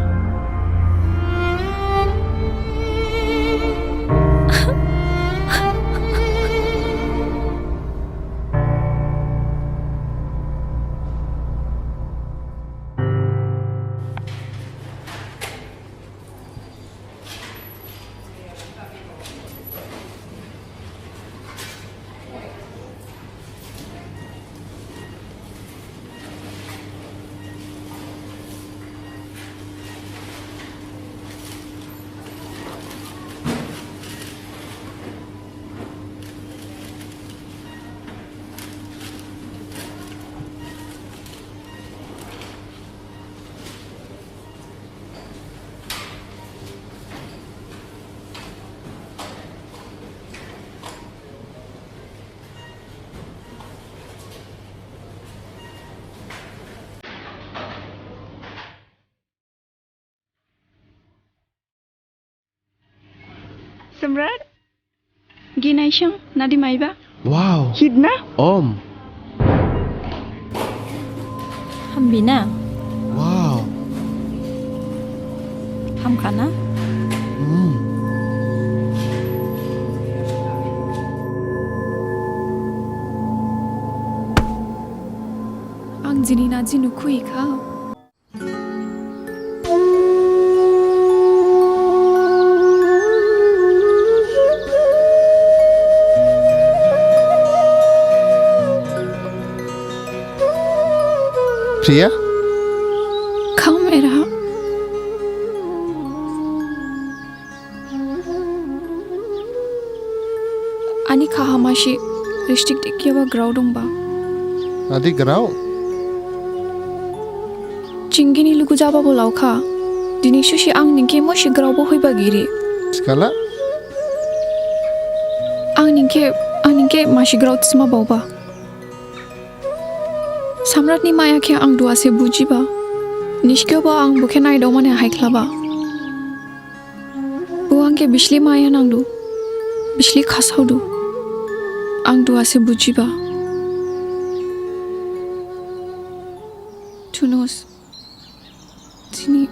Samrat? Ginaisang, nadi maiba? Wow. Hit na? Om. Hambi na? Wow. Hamkha na? Hmm. Ang jini na jinu khuikha. Priya? Kham era. Ani khaha masi ristik dikyaba grao dongba. Nadi grao? Jing gini lugu jababo laokha. Dini susi ang ning khe masi grao bo hoiba giri. Thikhala? Ang ning khe, ang ning khe masi grao thisma baoba. Samrat ni maya khe ang duha se bujiba. Niskhe bo ang bo khe naidaomane haikhlaba. Bo ang khe bisli maya nangdu, bisli khasaodu. Ang duha se bujiba. Tunus. Dini.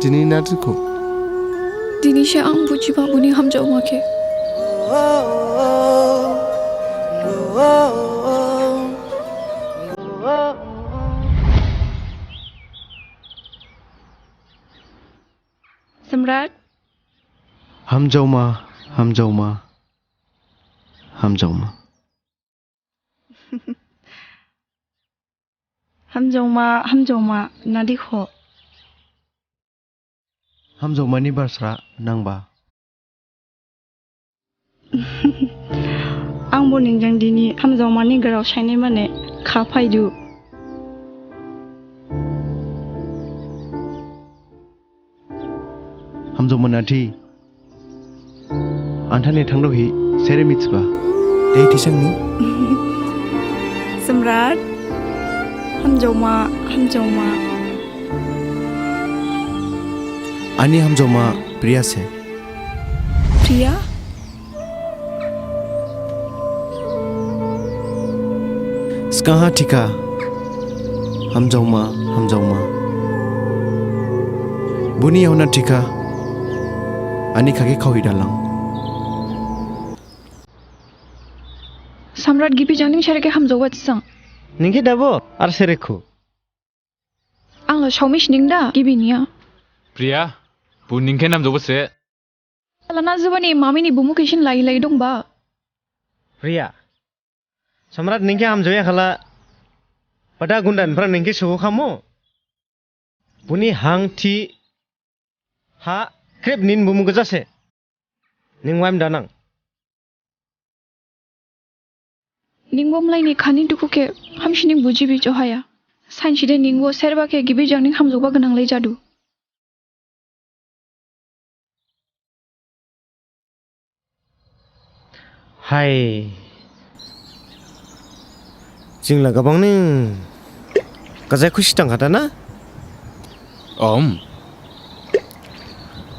Dini na dukhu? Dini se ang bujiba buni hamjaoma khe. Samrat. Hamjaoma, hamjaoma, hamjaoma. Hamjaoma, hamjaoma, nadi kho. Hamjaoma ni basra nangba. Ang bo ning jang dini hamjaoma ni grao sainai mane kha phaidu. Hamjaoma nathi. Anthane thangdaohi, sere mithiba. Dei thisangni. Samrat. Hamjaoma, hamjaoma. Ani hamjaoma Priya se. Priya? Sgaha thikha, hamjaoma, hamjaoma. Buni yaohon ha thikha, ani khah khe khaohi dalang. Samrat gibi jang ning sere khe hamjaoba thisang. Ning khe dabo, ar sere kho. Ang la saomi sining da, gibi niya. Priya, bo ning khe hamjaoba se. Lana jubani mami ni bumu khe sin lai lai dongba. Priya. Samrat ning khe hamjaoya khala. Pada gunda niphrang ning khe sogo khamo. Buni hang thi ha khrip nini bumu gajase. Ning waim danang. Ning bo mlai ni khani dukhu khe hamsining bujibi johaya. Sainsi de ning bo sereba khe gibi jang ning hamjaoba gnang lai jadu. Hai. Jing la gabang ni gajai khusi dangkha da na? Om.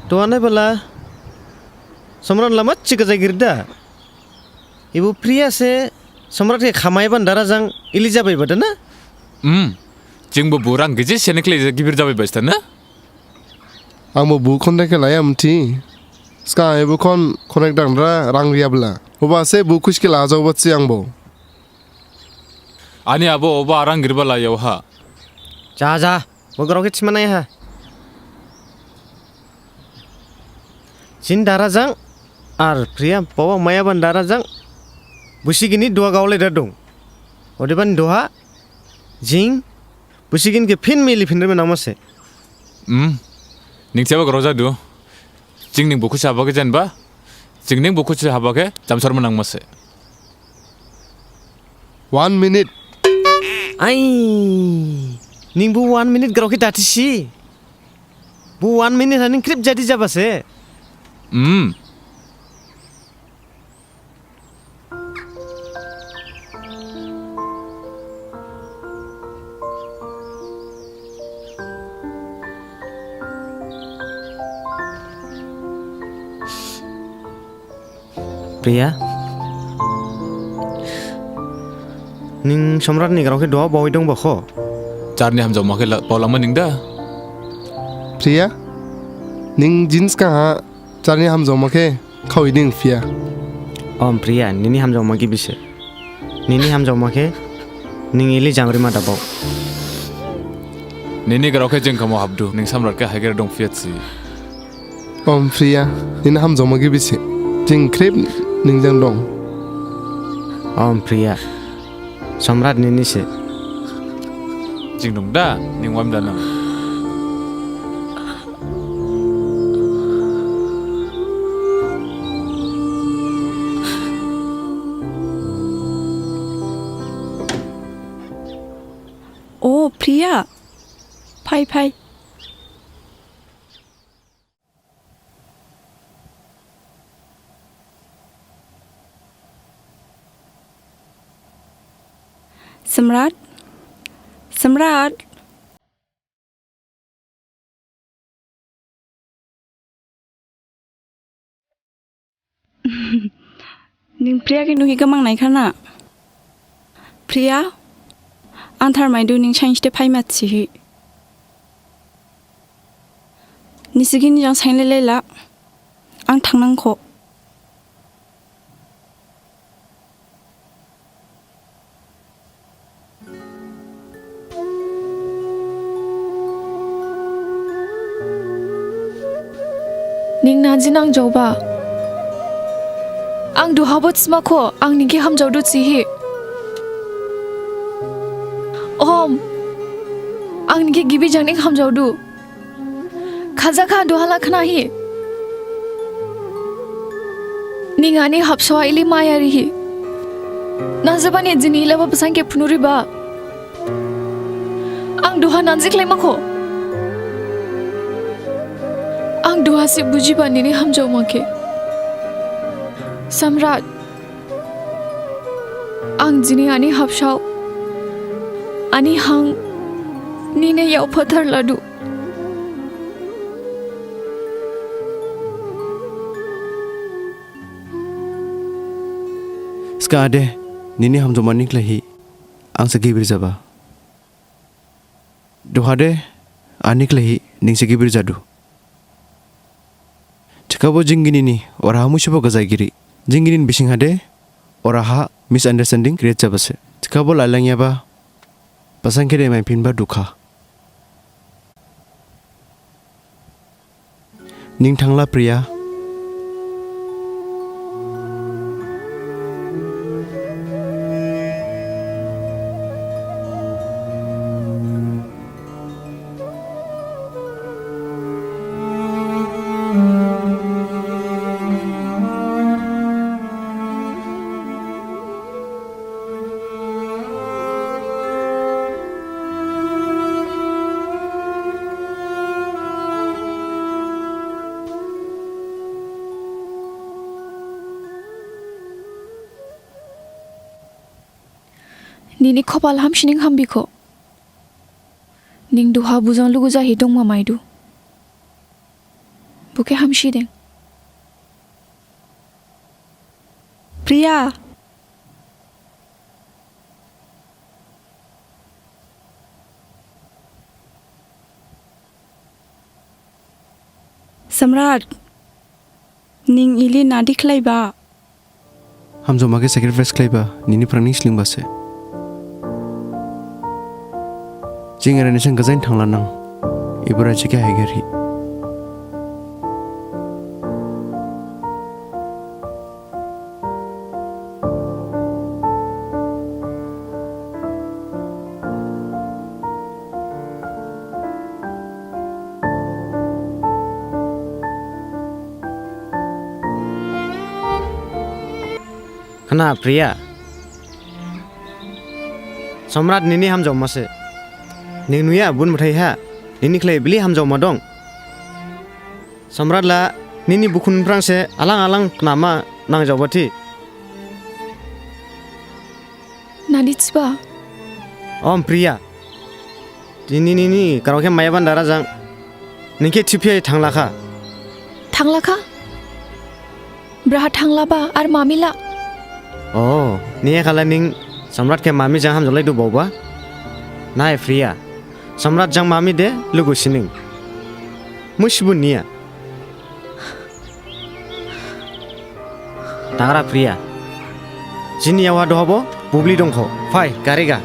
Duha nai bala Samrat la machi gajai girda. Ebo Priya se Samrat khe khamaiba ni dara jang ili jabaiba da na? Hmm. Jing bo bo rang giji sene khlai gibir jabaiba sta na? Ang bo bo khonthai khe laya mithi. Sgang ebo khon khonthai dangdra rang riya bla. Oba se bo khusi khe lajaoba si ang bo. Ani abo oba rang girba la yaoha. Ja, ja. Bo grao khe thima nai ha. Jini dara jang ar Priya bowa maiba ni dara jang. Busi gini duha gaolai da dong. Odebani duha jing busi gini khe phin mili phin rima nangma se. Hmm. Ning thiyaba grao jadu. Jing ning bo khusi haba khe jenba. Jing ning bo khusi haba khe jamsarma nangma se. One minute. Ai. Ning bo one minute grao khe dathi si. Bo one minute ha ning khrip jadi jaba se. Hmm. Priya. Ning Samrat ni grao khe duha baohi dongba kho? Jarni hamjaoma khe la-, baolangma ning da? Priya. Ning jini sgang ha jarni hamjaoma khe khaohi ding phiya. Om Priya, nini hamjaoma gibi se. Nini hamjaoma khe ning ili jamrima da bao. Nini grao khe jing khamo habdu, ning Samrat khe haiger dong phiya si. Om Priya, nini hamjaoma gibi se. Jing khrip ning jang dong. Om Priya. Samrat nini se. Jing dong da, ning waim danang. O Priya, phai, phai. Samrat, Samrat. Ning Priya khe nuhi gmang nai kha na? Priya, ang tharmaidu ning sainsi de phaima thihi. Nisi gini jang sainlailai la. Ang thangnang kho. Ning na jini hamjaoba. Ang duha bo thima kho, ang ning khe hamjaodu thihi. Om, ang ning khe gibi jang ning hamjaodu. Khaja kha duha la khnahi. Ning ani habsao ha ili maya rihi. Na jabani jini ilaba basang khe phunuriba. Ang duha nanji khlaima kho. Ang duha se bujiba nini hamjaoma khe. Samrat. Ang jini ani habsao, ani hang, nini yao phathar ladu. Ska ade, nini hamjaoma ni khlaihi, ang se gibir jaba. Duha de, ani khlaihi, ning se gibir jadu. Thikhabo jing gini ni, oraha musibo gajai giri. Jing gini ni bising ha de, oraha misunderstanding create jabase. Thikhabo lailangyaba, basang khe de maiphinba dukha. Ning thangla Priya. Nini khopal hamsining hambikho. Ning duha bojang lugu jahi dongma maidu. Bo khe hamsideng. Priya. Samrat, ning ili nadi khlaiba? Hamjaoma khe sacrifice khlaiba, nini phrang ning slingbase. Jing era nisang gajain thanglanang, ibra jikhe haigerhi. Khna Priya. Samrat nini hamjaoma se. Ning nuya bun muthai ha. Nini khlai bili hamjaoma dong. Samrat la nini bukhun phrang se alang alang khnama nangjaoba thi. Nadi thiba? Om Priya. Dini nini grao khe maiyaban dara jang. Ning khe thiphi thanglakha. Thanglakha? Braha thanglaba ar mami la? Oh, niya khala ning Samrat khe mami jang hamjaolaidu baoba? Nai Priya. Samrat jang mami de lugu sining. Musibo niya. Dagra Priya. Jini yaoha duhabo bubli dongkho. Phai, gari ga.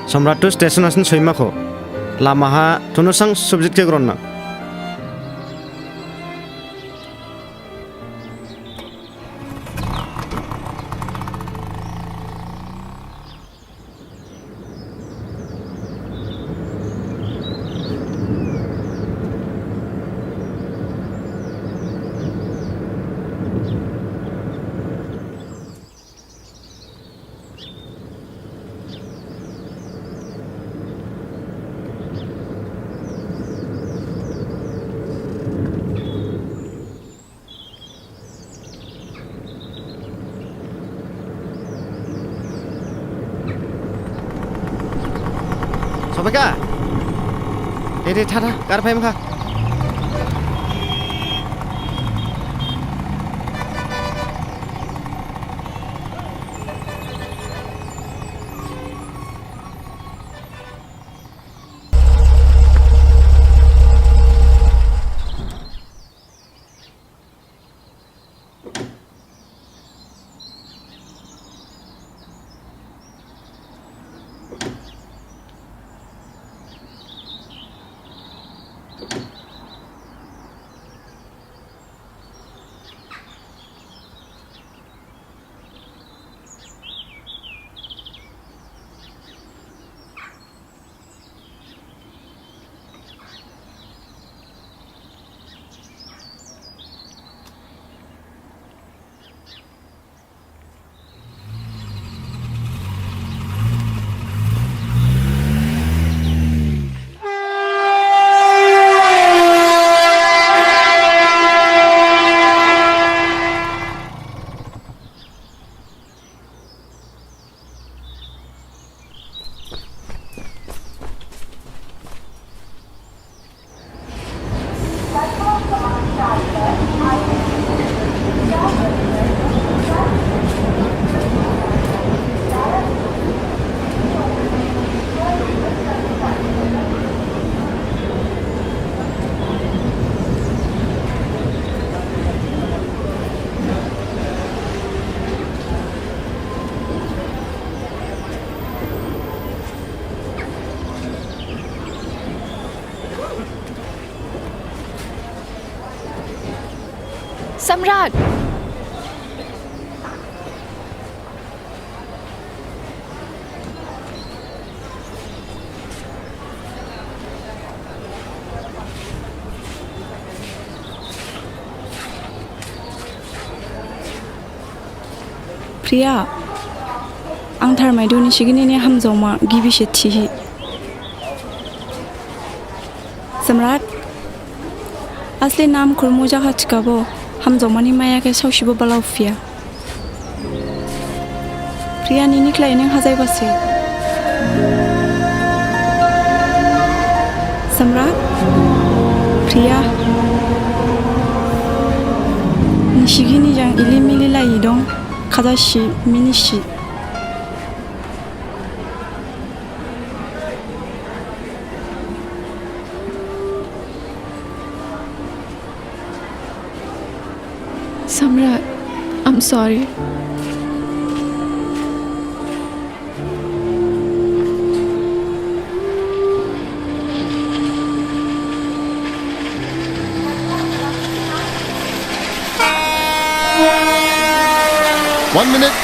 Samrat tu station hasin soimakho. Lama ha tunusang subject khe gronna. Sophaikha? De, de, tha, tha, gar phaima kha. Samrat! Priya, ang tharmaidu nisi gini ni hamjaoma gibi se thihi. Samrat, asli nam khurmu jakha thikhabo, hamjaoma ni maya khe saosibo balao phiya. Priya, nini khlai ning hajaiba se. Samrat, Priya, nisi gini jang ili mili lai dong, khajasi minisi. Samrat, I'm sorry. One minute.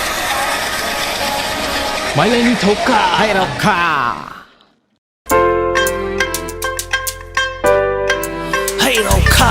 Mai lai ni thoka. Hai rokha. Hai rokha.